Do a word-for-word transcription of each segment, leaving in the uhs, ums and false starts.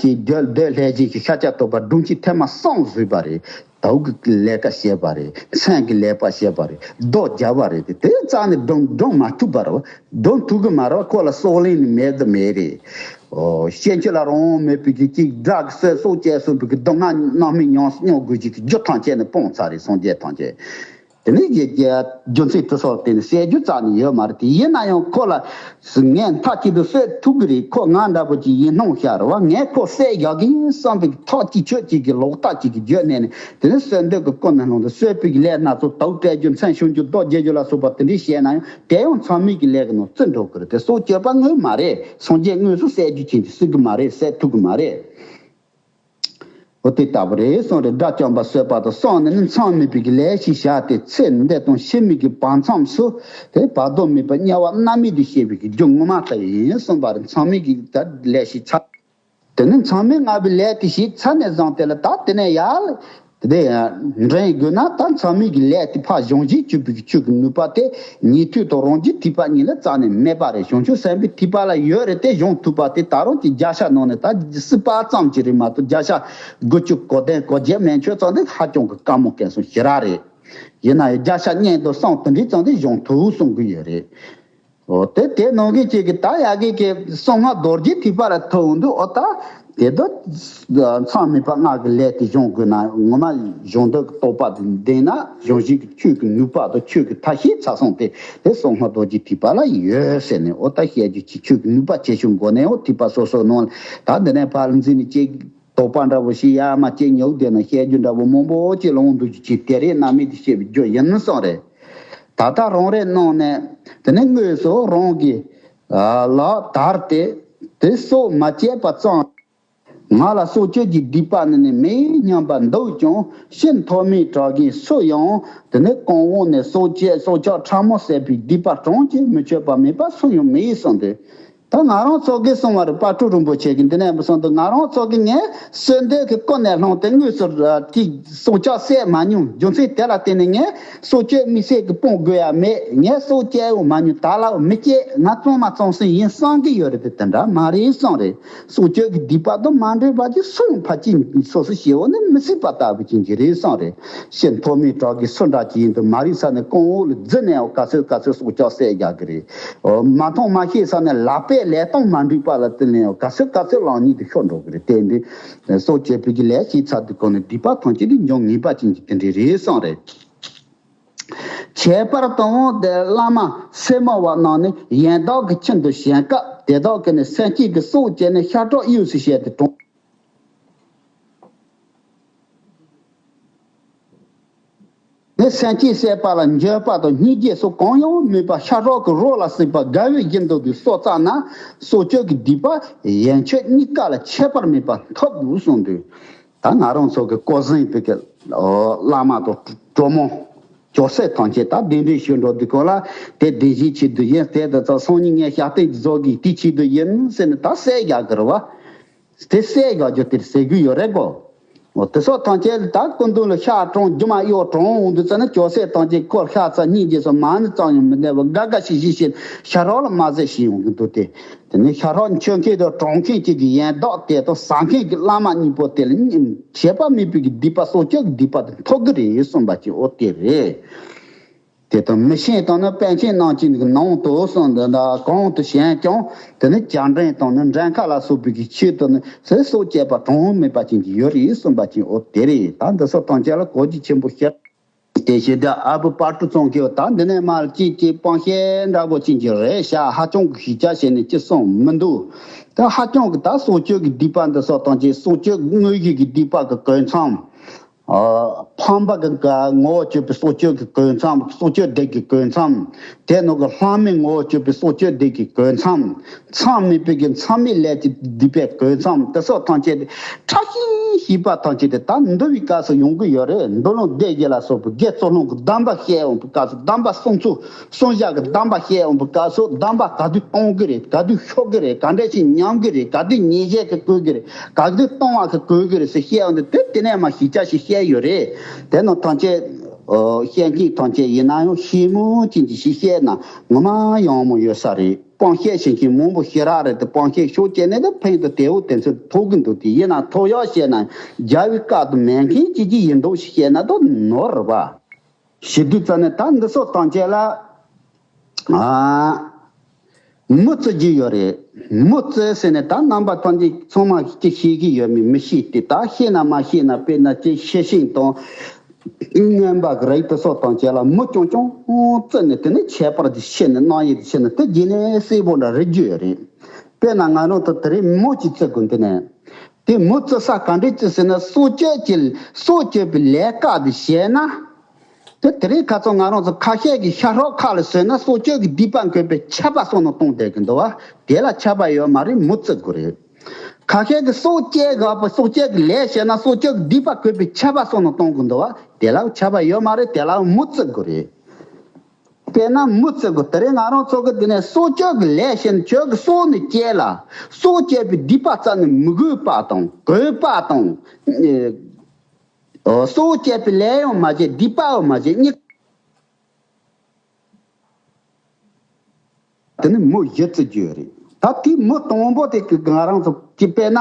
ཅིག་སྡོད་སྡོད་ལྷས་བྱིན་གྱི་ཤཱཀྱ་ཐུབ་པ་སྒྲུང་གཅིག་ཐེངས་མ་གསུམ་བཟོས་པ་རེད། དུག་གི་ལས་ཀ་བྱས་པ་རེད། མཚན་གྱི་ལས་པ་བྱས་པ་རེད། རྡོ་རྒྱབ་པ་རེད། དེ་དེ་རྩ་ནས་སྒྲུང་སྒྲུང་མ་ཐུབ་པ་རེད། སྒྲུང་ཐུབ་གི་མ་རེད། ཁོ་ལ་སྲོག་ལན་ནི་མེད་དུ་མེད་རེད། ཨོ། སྐྱེ་མཆེད་ལ་རང་དབང་མེད་པའི་གི་གཅིག་དགྲ་གི་སྲོག་སྲོག་བཅད་སོང་བའི་གི་སྡུག་བསྔལ་རྣམ་སྨིན་མྱོང་མྱོང་དགོས་ཀྱི་གི་རྒྱུ་ཐམས་ཅད་ནི་སྤངས་ཚར་རེད། སངས་རྒྱས་ཐམས་ཅད། དེ་ནས་རྒྱུ་རྒྱུ་མཚན་དེ་སོགས་དེ་ནི་བཤད་རྒྱུ་རྩ་ནས་ཡོད་མ་རེད། དེ་ཡིན་ན་ཡང་ཁོ་ལ་ངས་མཐའ་གཅིག་ཏུ་གསོད་ཐུབ་གི་རེད། ཁོ་ང་འདྲ་པོ་ཅིག་ཡིན་སྣང་ཤར་བ། ངས་ཁོ་བསད་རྒྱག་གི་ཡིན་བསམ་པའི་ཐག་གཅིག་ཆོད་ཅིག་གི་ལོག་ལྟ་ཅིག་གི་བརྒྱུད་ནས་ནི། དེ་ནས་གསོད་འདོད་ཀྱི་ཀུན་ནས་བསླངས་ཏེ་གསོད་པའི་ལས་སྣ་ཚོགས་དུག་སྤྲད་རྒྱུ། མཚན་ཞུ་རྒྱུ། རྡོ་རྒྱག་རྒྱུ་ལ་སོགས་པ་དེ་འདྲ་བྱས་ན་ཡང་། དེ་ཡང་མཚམས་མེད་ཀྱི་ལས་ཀྱི་ནང་བརྩི་འགྲོ་གི་རེད། དེ་སྲོག་གཅོད་པ་དངོས་མ་རེད། སངས་རྒྱས་དངོས་སུ་བསད་རྒྱུ་ཅན་གྱིས་སྲིད་གི་མ་རེད། བསད་ཐུབ་གི་མ་རེད། འོ་དེ་ལྟ་བུ་རེད་གསུངས་རེད། དགྲ་བཅོམ་པ་གསོད་པ་དང་གསུམ་ནི་ནི། མཚམས་མེད་པའི་གི་ལས་ཤིག་བྱ་སྟེ། ཚེ་འདི་དང་ཕྱི་མའི་གི་བར་མཚམས་སུ། དེ་བར་དོ་མེད་པར་དམྱལ་བ་མནར་མེད་དུ་སྐྱེ་བའི་གི་རྒྱུ་ངོ་མ་དེ་ཡིན་གསུངས་པ་རེད། མཚམས་མེད་ཀྱི་ད་ལས་ཤིག་བྱ། དེ་ནི་མཚམས་མེད་ལྔ་པའི་ལས་དེ་ཞིག་ཚར་ནས་བཟུང་སྟེ་ལ། ད་དེ་ནས་ཡར་དེ་འདྲ་འདྲེན་དགོས་ན། ད་མཚམས་མེད་ཀྱི་ལས་དེ་ཕར་གཞུང་བཞིན་གྱུར་པའི་གི་ཆོས་ཀྱི་ནུས་པ་དེ་ཉན་ཐོས་དང་རང་རྒྱུད་ཐེག་པ་གཉིས་ལ་རྩ་ནས་མེད་པ་རེད། བྱང་ཆུབ་སེམས་དཔའི་ཐེག་པ་ལ་ཡོད་རེད། དེ་སྦྱོང་ཐུབ་པ་དེ་ད་རུང་གི་བརྒྱ་ཆ་ནང་ནས་ད་སྲིད་པ་ཙམ་གྱི་རེད་མ་གཏོགས། བརྒྱ་ཆ་དགུ་བཅུ་གོ་བདུན་གོ་བརྒྱད་མན་ཆད་ཙམ་དེ་ཧ་ཅང་གི་དཀའ་མོ་སྐད་སོང་ཞེ་དྲག་རེད། ཡིན་ན་ཡང་བརྒྱ་ཆ་གཉིས་དང་གསུམ་དེ་འདྲའི་ཙམ་དེ་སྦྱོང་ཐུབ་གསུང་གི་ཡོད་རེད། འོ་དེ་དེ་ནང་གི་གཅིག་གི་ད་ཡ་གི་གི་གསང་སྔགས་རྡོ་རྗེ་ཐེག་པ་ལ་ཐུག་འོང་དུས། འོ་ད་དེ་དུ་མཚམས་མེད་པ་ལྔ་གི་ལས་དེ་སྦྱོང་དགོས་ན། ངོ་མ་སྦྱོང་འདོད་ཀྱི་རྟོགས་པ་དེ་ལྡན་ན། སྦྱོང་བྱེད་ཀྱི་ཆོས་ཀྱི་ནུས་པ་དང་ཆོས་ཀྱི་མཐའ་ཤེས་ཚར་སོང་སྟེ། དེ་གསང་སྔགས་རྡོ་རྗེ་ཐེག་པ་ལ་ཡོད་ཟེར་ནས། འོ་ད་བཤད་རྒྱུ་ཆེ། ཆོས་ཀྱི་ནུས་པ་ཆེ་ཆུང་སྒོ་ནས། འོ་ཐེག་པ་སོ་སོའི་ནང་ལ་ད་འདི་ནས་ཕར་འཛིན་ནས་ཅིག་དོགས་པ་འདྲ་བོ་ཞིག་ཡར་མར་ཅིག་ཉོག་བསྡད་ན། བཤད་རྒྱུ་འདྲ་བོ་མང་པོ་ཅིག་ལོང་འདུག་རྒྱུ་ཅིག་དེ་རེད། རྣམ་སྨིན་དུ་སྐྱེ་བའི་རྒྱུ་ཡིན་གསུངས་རེད། ད་ལྟ་རང་རེ་གནང་ནས་དེ་ནས་དངོས་སུ་རང་གི་ལག་དར་ཏེ་དེ་སྲོག་མ་བཅད་པ་ཙམ། ང་ལ་སྲོག་གཅོད་ཀྱི་སྡིག་པ་ནི་ནི་མེད་སྙམ་པ་འདུག་ཀྱང་། ཕྱིར་ཐོགས་མེད་གྲགས་ཀྱིས་སུ་ཡང་དེ་ནས་གང་འོང་ནས་སྲོག་བཅད་སྲོག་ཆགས་ཕྲ་མོ་བསད་པའི་སྡིག་པ་གྲངས་ཀྱིས་མི་ཆོད་པ་མེད་པ་སུ་ཡང་མེད་གསུངས་ཏེ། ད་ང་རང་ཚོ་གིས་གསུངས་པ་རེད། དཔལ་སྤྲུལ་རིན་པོ་ཆེ་གིས་འདི་ནས་གསུངས་འདུག་ང་རང་ཚོ་གིས་ངས་གསོད་འདོད་ཀྱི་ཀུན་ནས་བསླངས་ཏེ་དངོས་སུ་ཀྱི་སྲོག་ཆགས་བསད་མ་མྱོང་། རྒྱུ་མཚན་དེ་ལ་བརྟེན་ནས་ངས་སྲོག་གཅོད་དམིགས་བསལ་གྱི་སྤོང་དགོས་ཡ་མེད། ངས་སྲོག་བཅད་འོ་མ་ཉུང་། ད་ལ་མི་བཅད། ང་གཙང་མ་གཙང་སིང་ཡིན་བསམ་གྱི་ཡོད་རེད་དེ། དེ་འདྲ་མ་རེད་གསུངས་རེད། སྲོག་གཅོད་ཀྱི་སྡིག་པ་དང་མ་འདྲེས་པ་ཅིག་སུ་ཡང་ཕར་ཕྱིན་སོ་སོ་ཞེ་བོ་ནི་མི་སྲིད་པ་ལྟ་བུ་ཅན་གྱི་རེད་གསུངས་རེད། ཕྱིར་ཐོགས་མེད་གྲགས་ཀྱིས་སུ་འདྲ་ཅིག་ཡིན་དུ་མ་རིག་ས་ནས་གང་འོག་ལ་རྫི་ནས་ག་ཚོད་ག་ཚོད་སྲོག་ཆགས་བསད་རྒྱག་གི་རེད། མ་མཐོང་མ་ཤེས་ས་ནས་ལག་པས་ལས་སྟངས་མ་འགྲིག་པ་ལ་བརྟེན་ནས་ག་ཚོད་ག་ཚོད་ལངས་སྙིང་དུ་ཤོར་འགྲོ་གི་རེད། དེ་འདི་སྲོག་གཅོད་པའི་གི་ལས་བྱས་ཚར་དུས་གོང་ནས་སྡིག་པ་ཐམས་ཅད་དེ་འབྱུང་ངེས་པ་ཅན་གྱི་དེ་འདྲ་རེད་གསུངས་རེད། ཁྱད་པར་དུའང་དེ་བླ་མ་སེར་མོ་བ་རྣམས་ནི་ཡན་དག་གི་ཁྱིམ་དུ་བཞེངས་སྐབས། དེ་དག་གིས་ནི་སེམས་བསྐྱེད་ཀྱི་སྲོག་བཅད་ནས་ཤ་ཁྲག་གཡོས་སུ་བྱས་ཏེ་གྲོངས། ནི་སེམས་ཅན་བསད་པ་ལ་འགྱོད་པ་དང་སྙིང་རྗེ་སོགས་གང་ཡང་མེད་པར་ཤ་ཁྲག་གི་རོ་ལ་སྲེག་པ་དགའ་བའི་རྒྱུ་འདོད་དུ་སྲོག་བསྩལ་ན། སྲོག་གཅོད་ཀྱི་སྡིག་པ་ཡན་ཆད་གཉིས་ཀ་ལ་ཁྱད་པར་མེད་པར་ཐོབ་གསུངས་འདུག་ད་ང་རང་ཚོ་གི་སྐུ་གཟུགས་པའི་གི་བླ་མ་དང་གྲོགས་མོ་ཇོ་སྲས་ཐམས་ཅད་ད་གདན་འདྲེན་ཞུ་འགྲོ་དུས་གོ་ལ། དེ་གདན་ཞུའི་ཆེད་དུ་ཡིན། དེ་དུ་ཚོ་སང་ཉིན་ངས་ཞབས་བརྟན་རྫོགས་ཀྱི་དེའི་ཆེད་དུ་ཡིན་ཟེར་ནས་ད་བསད་རྒྱག་གི་རེད་བ། དེ་བསད་དགོས་རྒྱུ་དེར་ཟེར་གྱི་ཡོད་རེད་གོ། འོ་དེ་སོགས་ཐམས་ཅད་ད་སྐུ་མདུན་ལ་ཤ་གྲངས་རྒྱུ་མ་གཡོག་གྲངས་འོང་དུས་ཙ་ན་ཇོ་སྲས་ཐམས་ཅད་ཁོ་ཤ་ཚ་སྙིང་རྗེ་སོགས་མ་ཎི་ཙམ་ཡང་མི་གནས་པར་དགའ་དགའ་ཤིག་ཤིག་བྱས་ཤ་རོགས་ལ་མ་ཟད་ཤི་ཡོང་གི་འདུག་སྟེ། དེ་ནས་ཤ་རོགས་མཆོད་མཁན་དང་གྲོངས་མཁན་གཅིག་གི་ཡན་བདག་དེ་དང་ཟ་མཁན་གྱི་བླ་མ་གཉིས་པོ་དེ་ལ་ཁྱད་པར་མེད་པའི་གི་སྡིག་པ་སྲོག་གཅོད་ཀྱི་སྡིག་པ་དེ་ཐོབ་གི་རེད་གསུངས་པ་ཅིག་འོ་དེ་རེད། དེ་དང་མི་ཤེས་དང་ནི་པཎ་ཆེན་རྣམས་ཀྱི་ནང་དུ་གསུངས་འདི་འདྲ་གང་དུ་ཞེན་ཀྱང་། དེ་ནི་བྱ་འདྲེན་དང་ནི་འདྲེན་ཁ་ལ་སོགས་པའི་གི་ཆེད་དུ་ནི་ཟས་སྲོག་བཅད་པ་གྲངས་མེད་པ་ཅན་གྱི་ཡོད་རེད་གསུངས་པ་ཅན་འོ་དེ་རེད། ད་འདི་སོགས་ཐམས་ཅད་ལ་གོ་རྒྱུ་ཆེན་པོ་ཞིག་དེ་ཞེས་བདག་ཨ་བུ་དཔལ་སྤྲུལ་ཚང་གིས་ད་འདི་ནས་མར་ཅིག་ཅིག་སྤང་བཤད་འདྲ་པོ་ཅན་གྱི་རེད་ཤག་ཧ་ཅང་གི་ཞིབ་ཆ་བྱས་ནས་ཅི་གསུངས་མི་འདུག་ད་ཧ་ཅང་གི་ད་སྲོག་གཅོད་ཀྱི་སྡིག་པ་འདི་སོགས་ཐམས་ཅད་སྲོག་གཅོད་དངོས་གཞི་གི་སྡིག་པ་གི་གོ་མཚམས། ཨ། ཕམ་པ་གི་ངོ་བོ་བཅོས་པའི་སྲོག་གཅོད་ཀྱི་གོ་མཚམས། སྲོག་གཅོད་སྡིག་གི་གོ་མཚམས། དེ་ནང་གི་ལྷག་མའི་ངོ་བོ་བཅོས་པའི་སྲོག་གཅོད་སྡིག་གི་གོ་མཚམས། མཚམས་མེད་པའི་གི་མཚམས་མེད་ལས་ཀྱི་སྡིག་པའི་གོ་མཚམས། དེ་སོགས་ཐམས་ཅད་དེ་ཕྲ་ཞིང་ཞིབ་པ་ཐམས་ཅད་དེ་ད་འདུལ་བའི་སྐབས་སུ་ཡོང་གི་ཡོད་རེད། མདོ་ལུང་སྡེ་བརྒྱད་ལ་སོགས་པའི་དགེ་ཚུལ་སློང་གི་གདམས་པ་བཤད་འོང་པའི་སྐབས་སུ། གདམས་པ་གསུང་ཚུལ་གསུང་བཞག་གི་གདམས་པ་བཤད་འོང་པའི་སྐབས་སུ། གདམས་པ་ག་དུས་གཏོང་གི་རེད། ག་དུས་ཤོར་གི་རེད། ག་འདྲ་ཞིག་ཉམས་གི་རེད། ག་དུས་ཉེས་བྱས་ཀྱི་བཀོད་གི་རེད། ག་དུས་གཏོང་བ་གི་བཀོད་གི་རེད་ཟེར་བཤད་འོང་དུས། དེ་དེ་ནས་མ་ཞིབ་ཆ་ཞིག་བཤད་ཡོད་རེད། དེ་ནང་ཐམས་ཅད་བཤད་མཁན་ཐམས་ཅད་ཡིན་ན་ཡང་ཤེས་མུས་ཅན་གྱི་ཞིག་བཤད་ན་ངོ་མ་ཡག་མོ་ཡོད་ས་རེད། སྤང་བཤད་བྱེད་མཁན་མང་པོ་ཞེ་དྲག་རེད་དེ། སྤང་བཤད་ཤོག་བྱས་ནས་ད་ཕན་དུ་དེའུ་དེ་ཚོ་ཐོགས་ཀྱི་འདུག་དེ་ཡིན་ན་ཐོགས་ཡག་བཤད་ན་རྒྱལ་བའི་བཀའ་དང་མེད་མཁན་ཅིག་ཅིག་ཡིན་མདོག་ཞིག་བཤད་ན་ད་ནོར་རེད་པ། ཞི་དུས་ཙ་ནས་ད་འདི་སོགས་དང་བཅས་ལ། ཨ། མུ་བཙུགས་ཀྱི་ཡོད་རེད། མུ་བཙུགས་ཟེར་ནས་ད་རྣམ་པ་ཐམས་ཅད་ཚང་མ་ཅིག་ཤེས་ཀྱི་ཡོད་མེད་མི་ཤེས་ཏེ། ད་ཤེས་ན་མ་ཤེས་ན་དཔེར་ན་ཅིག་ཤེས་བཞིན་དང་། ངན་པ་གི་རིགས་དེ་སོགས་དང་བཅས་ལ་མུ་རྐྱང་རྐྱང་བཙུགས་ནས་དེ་ནས་ཁྱད་པར་དེ་ཤེས་ནས་སྣང་ཡུལ་དེ་ཤེས་ནས་དེ་རྗེས་ནས་གསལ་པོ་འདྲ་རེད་རྒྱུ་ཡོད་རེད། དཔེར་ན་ང་རང་ཚོ་དེ་རིང་མུ་ཅིག་བཙུགས་དགོས་འདི་ནས། དེ་མུ་བཙུགས་ས་ག་འདྲས་ཅིག་ཟེར་ན་སྲོག་གཅོད་ཀྱི་སྲོག་གཅོད་པའི་ལས་ཀ་དེ་བྱས་ན། དེ་དེ་རིང་ཁ་སང་ང་རང་ཚོ་ཁ་ཤས་ཀྱི་ཤ་ཧྲག་ཁ་ལ་ཟོས་ན་སྲོག་གཅོད་ཀྱི་སྡིག་པ་འགོས་པའི་ཆད་པ་སོགས་ནང་གཏོང་བསྡད་ཀྱི་འདུག་བ། དེ་ལ་ཆད་པ་ཡོད་མ་རེད། མུ་བཙུགས་དགོས་རེད། ཁ་ཤས་ཀྱི་སྲོག་གཅོད་དགོས་པ། སྲོག་གཅོད་ཀྱི་ལས་བྱས་ན་སྲོག་གཅོད་ཀྱི་སྡིག་པ་འགོས་པའི་ཆད་པ་སོགས་ནང་གཏོང་གི་འདུག་བ། དེ་ལ་ཆད་པ་ཡོད་མ་རེད། དེ་ལ་མུ་བཙུགས་དགོས་རེད། དཔེར་ན་མུ་བཙུགས་དགོས། དེ་རིང་ང་རང་ཚོ་གི་དེ་ནས་སྲོག་གཅོད་ཀྱི་ལས་བྱས་ནས་ཁྱོད་ཀྱི་སྲོག་ནི་བཅད་ལ། སྲོག་གཅོད་པའི་སྡིག་པ་རྩ་ནས་མི་དགོས་པ་དང་གོས་པ་དང་། ཨོ། སྲོག་བཅད་པའི་ལས་ཡང་མ་བྱེད། སྡིག་པའང་མ་བྱེད། གཉིས། དེ་ནི་མུ་བཞི་བརྩི་རྒྱུ་ཡོད་རེད། ད་དེའི་མུ་དང་པོ་དེ་གི་ང་རང་ཚོ་གི་དཔེར་ན་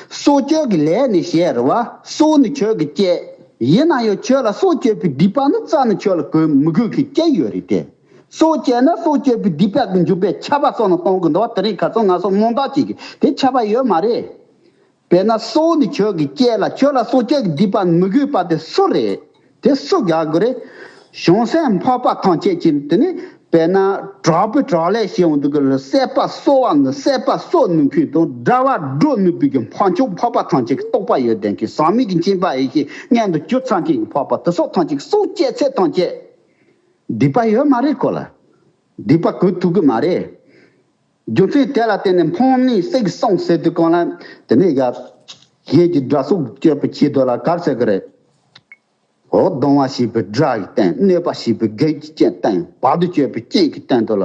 སྲོག་གཅོད་ཀྱི་ལས་ནི་བྱས་རེད་བ། སྲོག་ནི་ཁྱོད་ཀྱི་བཅད། ཡིན་ན་ཡང་ཁྱོད་ལ་སྲོག་གཅོད་པའི་སྡིག་པ་ནི་རྩ་ནས་ཁྱོད་ལ་གོས་མི་དགོས་མཁན་ཅིག་ཡོད་རེད་དེ། སྲོག་བཅད་ན་སྲོག་གཅོད་པའི་སྡིག་པ་གི་འཇུག་པའི་ཆད་པ་སོགས་ནི་གཏོང་གི་འདུག་བ། དེ་རིང་ཁ་སང་ང་ཚོ་རྨོངས་དག་ཅིག་གིས་དེ་ཆད་པ་ཡོད་མ་རེད། དཔེར་ན་སྲོག་ནི་ཁྱོད་ཀྱི་བཅད་ལ། ཁྱོད་ལ་སྲོག་གཅོད་ཀྱི་སྡིག་པ་མི་དགོས་པ་དེ་སུ་རེད། དེ་སུ་རྒྱག་དགོས་རེད། བྱང་སེམས་འཕགས་པ་ཐམས་ཅད་ཀྱིས་དེ་ནི་དཔེར་ན་དྲག་པོའི་དྲག་ལས་བྱེད་འོང་དུས་ཀྱི་ལ་སྲེད་པ་གསོ་བ་ནི་སྲེད་པ་གསོ་ནུས་མཁན་དང་དགྲ་བོ་སྒྲོལ་ནུས་པའི་གི་འཕགས་མཆོག་འཕགས་པ་ཐམས་ཅད་ཀྱི་རྟོགས་པ་ཡོད་ལྡན་མཁན། ཟག་མེད་ཀྱི་སྤྱན་པ་ཡེ་ཤེས་མངོན་དུ་གྱུར་ཚར་མཁན་གྱི་འཕགས་པ་དེ་སོགས་ཐམས་ཅད་ཀྱིས་སྲོག་བཅད་ཚད་ཐམས་ཅད་སྡིག་པ་ཡོད་མ་རེད་ཁོ་ལ། སྡིག་པ་གོས་ཐུབ་ཀྱི་མ་རེད། རྒྱུ་མཚན་དེ་ལ་བརྟེན་ནས་འཕགས་མའི་སྲས་ཀྱིས་གསུངས་ཟེར་དུས་གང་ལ་དེ་ནས་ཡར་གཞན་གྱི་དགྲ་སྲོག་གཅོད་པའི་ཆེད་དུ་ལ་ག་རེ་ཟེར་གི་རེད། འོ། སྡང་བ་བྱེད་པའི་དགྲ་ཡི་སྟེང་། གནོད་པ་བྱེད་པའི་བགེགས་ཀྱི་སྟེང་། བར་དུ་གཅོད་པའི་སྤྱན་གྱི་སྟེང་དུ་ལ།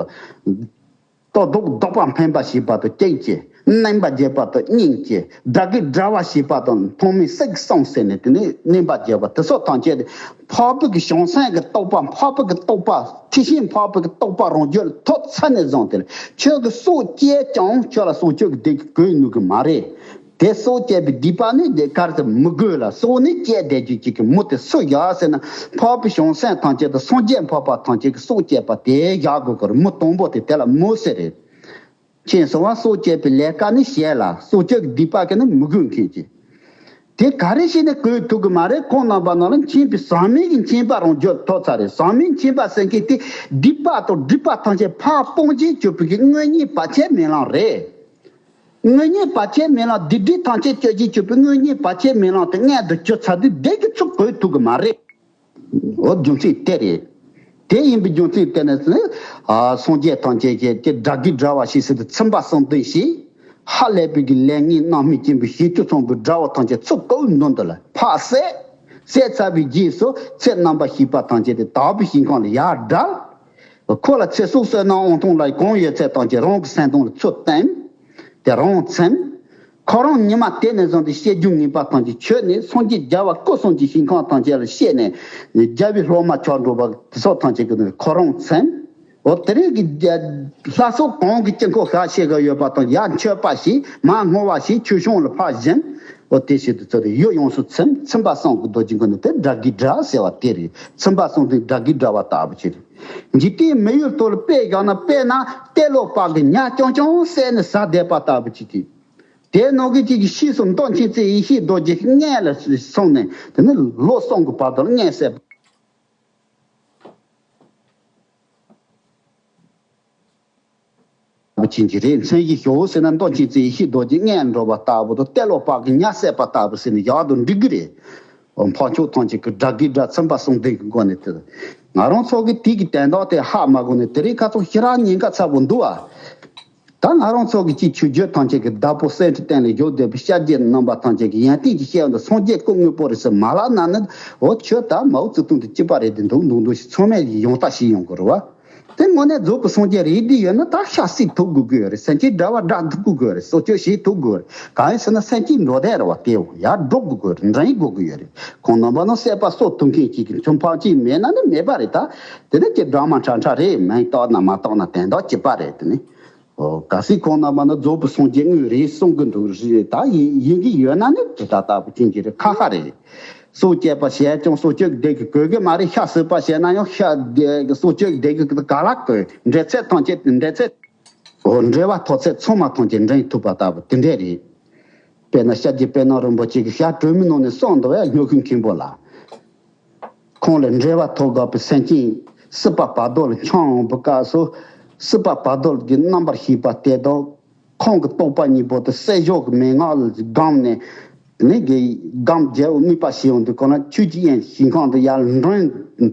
ལྟོ་ལྡོག་བཟློག་པ་འཕེན་པ་བྱེད་པ་དང་སྐྱེངས་བྱེད། གནོན་པ་རྒྱག་པ་དང་སྙིང་བཅས། དགྲ་བགེགས་དགྲ་བོ་བྱེད་པ་དང་འཕགས་མའི་སྲས་ཀྱིས་གསུངས་ཟེར་ནས་དེ་ནས་གནོན་པ་རྒྱག་པ་དེ་སོགས་ཐམས་ཅད་དེ་འཕགས་པའི་གི་བྱང་སེམས་ཀྱི་རྟོགས་པ། འཕགས་པའི་གི་རྟོགས་པ། ཐེག་ཆེན་འཕགས་པའི་གི་རྟོགས་པ་རང་རྒྱུད་ལ་ཐོབ་ཚར་ནས་བཟུང་སྟེ། ཁྱོད་ཀྱི་སྲོག་བཅད་ཀྱང་ཁྱོད་ལ་སྲོག་གཅོད་ཀྱི་སྡིག་གིས་གོས་ནུས་ཀྱི་མ་རེད། དེ་སྲོག་བཅད་པའི་སྡིག་པ་ནི་དེ་གར་དུ་མི་དགོས་ལ། སྲོག་ནི་བཅད་བསྡད་རྒྱུ་གཅིག་གི་མུ་དེ་སུ་བཞག་ཟེར་ན། འཕགས་པའི་བྱང་སེམས་ཐམས་ཅད་དང་སངས་རྒྱས་འཕགས་པ་ཐམས་ཅད་ཀྱིས་སྲོག་བཅད་པ་དེ་བཞག་དགོས་ཀྱི་རེད། མུ་དང་པོ་དེ་དེ་ལ་མུ་ཟེར་རེད། མཁྱེན་སོང་བ། སྲོག་བཅད་པའི་ལས་ཀ་ནི་བྱེད་ལ། སྲོག་གཅོད་ཀྱི་སྡིག་པ་གིས་ནི་མི་གོས་མཁན་གྱི། དེ་ག་རེ་བྱས་ནས་གོས་ཐུབ་ཀྱི་མ་རེད། ཁོང་རྣམ་པ་རྣམས་ལ་མཁྱེན་པའི་ཟག་མེད་ཀྱི་མཁྱེན་པ་རང་རྒྱུད་ཐོབ་ཚར་རེད། ཟག་མེད་མཁྱེན་པ་ཟེར་མཁན་དེ་སྡིག་པ་དང་སྒྲིབ་པ་ཐམས་ཅད་ཕར་སྤོང་བྱེད་གྱུར་པའི་གི་དངོས་གཉེན་བར་ཆད་མེད་ལམ་རེད། དངོས་གཉེན་བར་ཆད་མེད་ལམ། སྡིག་སྒྲིབ་ཐམས་ཅད་གཅོད་བྱེད་གྱུར་པའི་དངོས་གཉེན་བར་ཆད་མེད་ལམ་དེ་མངོན་དུ་གྱུར་ཚར་དུས་བདེ་གི་ཚུལ་གོས་ཐུབ་ཀྱི་མ་རེད། འོ། རྒྱུ་མཚན་དེ་རེད། དེ་ཡིན་པའི་རྒྱུ་མཚན་དེ་ནས་ནི། ཨ། སངས་རྒྱས་ཐམས་ཅད་ཀྱིས་དེ་དགྲ་བགེགས་དགྲ་བོ་བྱས་ཟེར་དུས་ཚིམ་པ་གསུམ་ལྡན་ཞེས། ཧ་ལས་པའི་གི་ལས་ངན་རྣམ་སྨིན་ཅན་པོ་བྱེད་རྒྱུ་ཚང་པོའི་དགྲ་བོ་ཐམས་ཅད་ཚུར་གོས་མདུན་དུ་ལ་ཕར་བསད། བསད་ཚར་བའི་རྗེས་སུ་ཚེ་རྣམ་པར་ཤེས་པ་ཐམས་ཅད་དེ་དག་པའི་ཞིང་ཁམས་ལ་ཡར་བསྒྲལ། ཁོ་ལ་ཚེ་སྲོག་བསོད་ནམས་དབང་ཐང་ལ་གང་ཡོད་ཚད་ཐམས་ཅད་རང་གི་སེམས་གཏིང་ལ་ཚུར་བསྟིམ། དེ་རང་ཚིམ། ཁོ་རང་ཉི་མ་དེ་ནས་བཟུང་སྟེ་བཤད་རྒྱུད་ངན་པ་ཐམས་ཅད་ཆོད་ནས། སངས་རྒྱས་རྒྱལ་བ་སྐུ་གསུམ་གྱི་ཞིང་ཁམས་ཐམས་ཅད་ལ་གཤེགས་ནས། རྒྱལ་བའི་སློབ་མ་ཆགས་འགྲོ་བ་དེ་སོགས་ཐམས་ཅད་ཀྱི་ནང་ཁོ་རང་ཚིམ། འོ། དེ་རིང་གི་རྒྱ་ལྷ་ཚོགས་གང་གི་དཀྱིལ་འཁོར་ཤར་ཕྱེད་ཀ་ཡོད་པ་དང་། ཡར་མཆོད་པ་བྱས། མར་བསྔོ་བ་བྱས། ཆོས་སྐྱོང་ལ་ཕར་བྱིན། འོ། དེ་བྱེད་དུས་ཚོད་དེ་ཡུལ་ཡོངས་སུ་ཚིམ། ཚིམ་པ་གསུམ་གྱི་རྡོ་རྗེ་གི་ནི་དེ་དགྲ་བགེགས་དགྲ་ཟེར་བ་དེ་རེད། ཚིམ་པ་གསུམ་དེ་དགྲ་བགེགས་དགྲ་བོ་ལྟ་བུ་ཅིག་རེད། འཇིག་རྟེན་མི་ཡུལ་དུ་ལ་དཔེ་བཞག་ན། དཔེར་ན་ཏེ་ལོ་པ་གིས་ཉ་རྐྱང་རྐྱང་བསད་ནས་ཟ་བསྡད་པ་ལྟ་བུ་ཅིག་གིས། དེའི་ནང་གི་གཅིག་གིས་ཕྱིས་སུ་མདོ་མཁྱེན་བརྩེ་ཡེ་ཤེས་རྡོ་རྗེ་མངལ་ལ་སོང་ནས། དེ་ནི་ལོ་གསུམ་གྱི་བར་དུ་མངལ་བསད་པ་ལྟ་བུ་ཅིག་རེད། མཚན་གཞི་ཞོག་ཟེར་ན་མདོ་མཁྱེན་བརྩེ་ཡེ་ཤེས་རྡོ་རྗེ་མངལ་འགྲོ་བ་ལྟ་བུ་དང་། ཏེ་ལོ་པ་གིས་ཉ་བསད་པ་ལྟ་བུ་ཟེར་ནས་བཞག་དང་འགྲིག་གི་རེད། འཕགས་མཆོག་ཐམས་ཅད་ཀྱི་དགྲ་བགེགས་དགྲ། ཚིམ་པ་གསུམ་ལྡན་གྱི་སྒོ་ནས་དེ། ང་རང་ཚོ་གི་དེ་གི་དོན་དག་དེ་ཧ་མ་གོ་ནས་དེ་རིང་ཁ་ཚོ་ཞེ་དྲག་ཉེན་ཁ་ཚ་པོ་འདུག་ཨ། ད་ང་རང་ཚོ་གི་ཅིག་ཆོས་བརྒྱུད་ཐམས་ཅད་ཀྱི་བདག་པོ་སེ་འབྲས་དོན་ལས་བཞུགས་བསྡད་པའི་ཤཱཀྱའི་རྣམ་པ་ཐམས་ཅད་ཀྱི་ཡོན་ཏན་གྱི་སྐྱེ་བ་འདི་སངས་རྒྱས་སྐུ་དངོས་པོ་རེད་ཟེར་མ་ལབ་ན་ནི། འོ། ཁྱོད་ད་མའོ་ཙེ་ཏུང་དང་གཅིག་པ་རེད་དེ། འདུག་འདུག་འདུག་ཞིག་ཚང་མས་ཡང་དག་ཤེས་ཡོང་དགོས་རེད་བ། དེ་དངོས་གནས་རྫོགས་པའི་སངས་རྒྱས་རེད་དེ་ཡོད་ན་ད་ཤ་བསད་ཐུབ་དགོས་ཀྱི་ཡོད་རེད། སེམས་ཅན་དགྲ་བོ་དགྲ་ཐུབ་དགོས་ཀྱི་ཡོད་རེད། སྲོག་གཅོད་བྱེད་ཐུབ་དགོས་རེད། གང་ཡིན་ཟེར་ན་སེམས་ཅན་འགྲོ་དོན་རེད་བ། དེ་ཡར་འགྲོ་དགོས་ཀྱི་ཡོད་རེད། འདྲེན་དགོས་ཀྱི་ཡོད་རེད། ཁོང་རྣམ་པ་ནང་བསད་པ་གསོད་ཐུབ་མཁན་གཅིག་གི་མཚོན་ཕང་གཅིག་མེད་ན་ནི་མེད་པ་རེད། ད་དེ་ནི་ཀྱི་སྦྲང་མ་ཁྲ་ཁྲ་རེད། མིང་བཏགས་ན་མ་བཏགས་ན་དོན་དག་གཅིག་པ་རེད། དེ་ནི། ཨོ། གལ་སྲིད་ཁོང་རྣམ་པ་ནི་རྫོགས་པའི་སངས་རྒྱས་དངོས་རེད་གསུང་གི་འདུག་རེད། ད་ཡིན་ཡིན་གྱི་ཡོད་ན་ནི་དེ་ད་ལྟ་བུ་ཅན་གྱི་རེད། ཁ་ཁ་རེད། སྲོག་བཅད་པ་བྱས་ཀྱང་སྲོག་གཅོད་བདེ་གི་གོས་གི་མ་རེད། ཤ་ཟོས་པ་བྱས་ན་ཡང་ཤ་བདེ་སྲོག་གཅོད་བདེ་གི་ག་ལ་གོས། འབྲེལ་ཚད་ཐམས་ཅད་འབྲེལ་ཚད། ཨོ། འབྲེལ་བ་ཐོགས་ཚད་ཚང་མ་ཐམས་ཅད་འབྲེལ་ཐུབ་པ་ལྟ་བུ་དེ་འདྲས་རེད། དཔེར་ན་སྐྱབས་རྗེ་པད་ནམ་རིན་པོ་ཆེ་གི་ཞལ་དྲོན་མོའི་ནང་ནས་གསུངས་འདུག་ཡ། སྨྱོ་ཤུལ་མཁན་པོ་ལ། ཁོང་ལ་འབྲེལ་བ་ཐོགས་དགོས་པའི་སེམས་ཅན་སྲིད་པ་བར་དོ་ལ་འཁྱམས་འོང་བའི་སྐབས་སུ། སྲིད་པ་བར་དོ་གི་རྣམ་པར་ཤེས་པ་དེ་དང་། ཁོང་གི་རྟོག་པ་གཉིས་པོ་དེ་སྲིད་ཕྱོགས་ཀྱི་མན་ངག་ལ་སྒོམ་ནས། དེ་ནས་དགེ་སྒོམ་རྒྱལ་པོ་དམིགས་པ་ཞིག་འོང་དུས་ཁོ་ན་ཆོས་ཀྱི་དབྱིངས་ཞིང་ཁམས་དུ་ཡར་འགྲོ་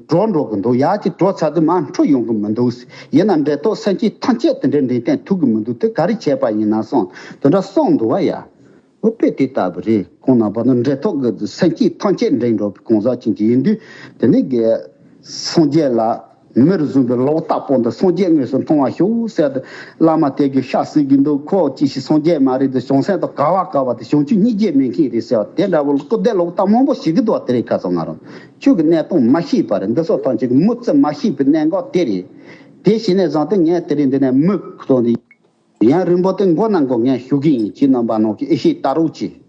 འགྲོ་འགྲོ་གི་འདུག་ཡར་གྱི་འགྲོ་ཚར་དུས་མར་འཕྲོ་ཡོང་གི་མི་འདུག་ཡིན་ན་འབྲེལ་ཐོགས་སེམས་ཅན་ཐམས་ཅད་དེ་འདྲའི་འབྲེལ་བསྟན་ཐུབ་གི་མི་འདུག་དེ་ག་རེ་བྱས་པ་ཡིན་ན་གསུངས། དེ་འདྲ་གསུངས་འདུག་བ་ཡ། ཨོ། དཔེ་དེ་ལྟ་བུ་རེད། ཁོང་རྣམ་པ་ནི་འབྲེལ་ཐོགས་ཀྱི་སེམས་ཅན་ཐམས་ཅད་འབྲེལ་འགྲོ་བའི་གང་ཟག་ཅན་གྱི་ཡིན་དུས། དེ་ནི་དགེ་སངས་རྒྱས་ལ་མིར་བཟུང་བའི་ལོག་ལྟ་སྤོང་དུ་སངས་རྒྱས་དངོས་སུ་མཐོང་བར་ཤོག་ཟེར་ཏེ། བླ་མ་དེ་གི་ཤ་ཟོས་ཀྱི་འདུག་ཁོ་ཅི་ཞིག་སངས་རྒྱས་མ་རེད་དེ། བྱང་སེམས་དང་འགལ་བ་འགལ་བ་དེ་བྱང་ཆུབ་སྙིང་རྗེ་མེད་མཁན་རེད་ཟེར་བ་དེ་འདྲ་བོ་སྐུར་འདེབས་ལོག་ལྟ་མང་པོ་ཞིག་གི་འདུག་དེ་རིང་ཁ་སང་ང་རང་ཆོས་ཀྱི་གནས་སྟངས་མ་ཤེས་པ་རེད། འདི་ཚོ་ཐམས་ཅད་ཀྱི་མི་ཚེ་མ་ཤེས་པའི་གནད་འགག་དེ་རེད། དེ་ཤེས་ནས་བཟུང་སྟེ་ངས་དེ་རིང་འདི་ནས་མི་གཏོང་དེ། ཡང་རིང་པོ་དེ་མགོ་ནང་མགོ་ངས་ཞུ་གི་ཡིན། ཁྱེད་རྣམ་པ་ནང་གི་ཨེ་ཤེས་ལྟ་རོགས་གྱིས།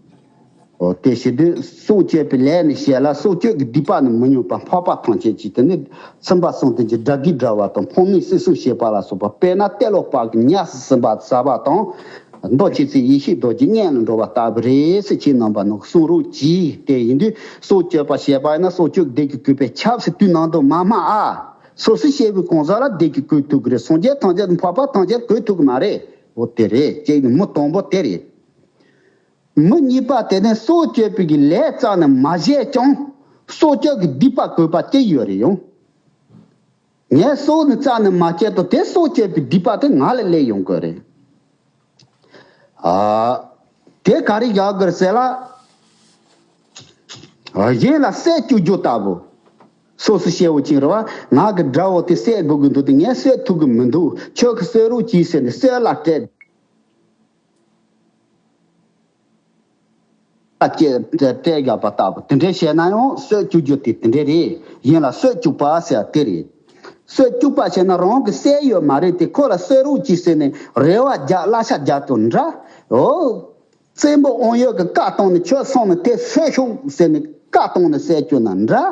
འོ། དེ་བྱེད་དུས་སྲོག་གཅོད་པའི་ལས་ནི་བྱེད་ལ། སྲོག་གཅོད་ཀྱི་སྡིག་པ་ནི་མི་ཉུང་བ། འཕགས་པ་ཐམས་ཅད་ཀྱིས་དེ་ནི་ཚིམ་པ་གསུམ་ལྡན་གྱི་དགྲ་བགེགས་དགྲ་བོ་དང་། ཕུང་མེ་སྲེག་གསུམ་བྱེད་པ་ལ་སོགས་པ། དཔེར་ན་ཏེ་ལོ་པ་གི་ཉ་སྲིན་པ་ཟ་བ་དང་། མདོ་ཆེ་ཚེ་ཡེ་ཤེས་རྡོ་རྗེ་མཉམ་ལ་འགྲོ་བ་ལྟ་བུ་རེད་ཟེར། ཁྱེད་རྣམ་པ་ནང་གསུང་རོགས་གྱིས། དེ་ཡིན་དུས་སྲོག་གཅོད་པ་བྱེད་པ་ཡིན་ན་སྲོག་གཅོད་སྡིག་གི་གུས་པས་ཆབ་སྲིད་དུས་ནང་དུ་མ་སྨྲ་ཨ། སོ་སོའི་བཤད་པའི་གང་ཟག་ལ་བདེ་སྐྱིད་གོས་ཐུབ་ཀྱི་རེད། སངས་རྒྱས་ཐམས་ཅད་འཕགས་པ་ཐམས་ཅད་གོས་ཐུབ་ཀྱི་མ་རེད། འོ་དེ་རེད། གཅིག་ནི་མི་དང་པོ་དེ་རེད། མི་གཉིས་པ་དེ་ནི་སྲོག་གཅོད་པའི་གི་ལས་རྩ་ནས་མ་བྱས་ཀྱང་སྲོག་གཅོད་ཀྱི་སྡིག་པ་གོས་པ་གཅིག་ཡོད་རེད་ཡང་། ངས་སྲོག་ནི་རྩ་ནས་མ་བཅད་དོ། དེ་སྲོག་གཅོད་པའི་སྡིག་པ་དེ་ང་ལ་སླེབས་ཡོང་གི་རེད། ཨ། དེ་ག་རེ་བཞག་དགོས་ཟེར་ལ། ཨ། གཞན་ལ་བསད་བཅུག་རྒྱུ་ལྟ་བུ། སོ་སོ་སྐྱེ་བོ་ཅིག་རེད་བ། ང་གི་དགྲ་བོ་དེ་བསད་དགོས་ཀྱི་འདུག་དེ་ངས་བསད་ཐུབ་ཀྱི་མི་འདུག་ཁྱོད་ཀྱིས་གསོད་རོགས་གྱིས་ཟེར་ནས་གསོད་ལ་སྤྲད། སྤྲད་སྤྲད་བཞག་པ་ལྟ་བུ་དེ་འདྲས་བྱས་ན་ཡང་གསོད་བཅུག་རྒྱུ་དེ་དེ་འདྲས་རེད། གཞན་ལ་གསོད་བཅུག་པ་ཟེར་དེ་རེད། གསོད་བཅུག་པ་བྱས་ན་རང་གིས་བསད་ཡོད་མ་རེད་དེ། ཁོ་ལ་གསོད་རོགས་གྱིས་ཟེར་ནས་རེ་བ་རྒྱག་གླ་ཆ་རྒྱག་དང་འདྲ། འོ། བཙན་པོ་དབང་ཡོད་ཀྱི་བཀའ་བཏང་ནས་ཁྱོད་སོང་ནས་དེ་གསོད་ཤོག་ཟེར་ནས་བཀའ་བཏང་ནས་བསད་བཅུག་ན་འདྲ།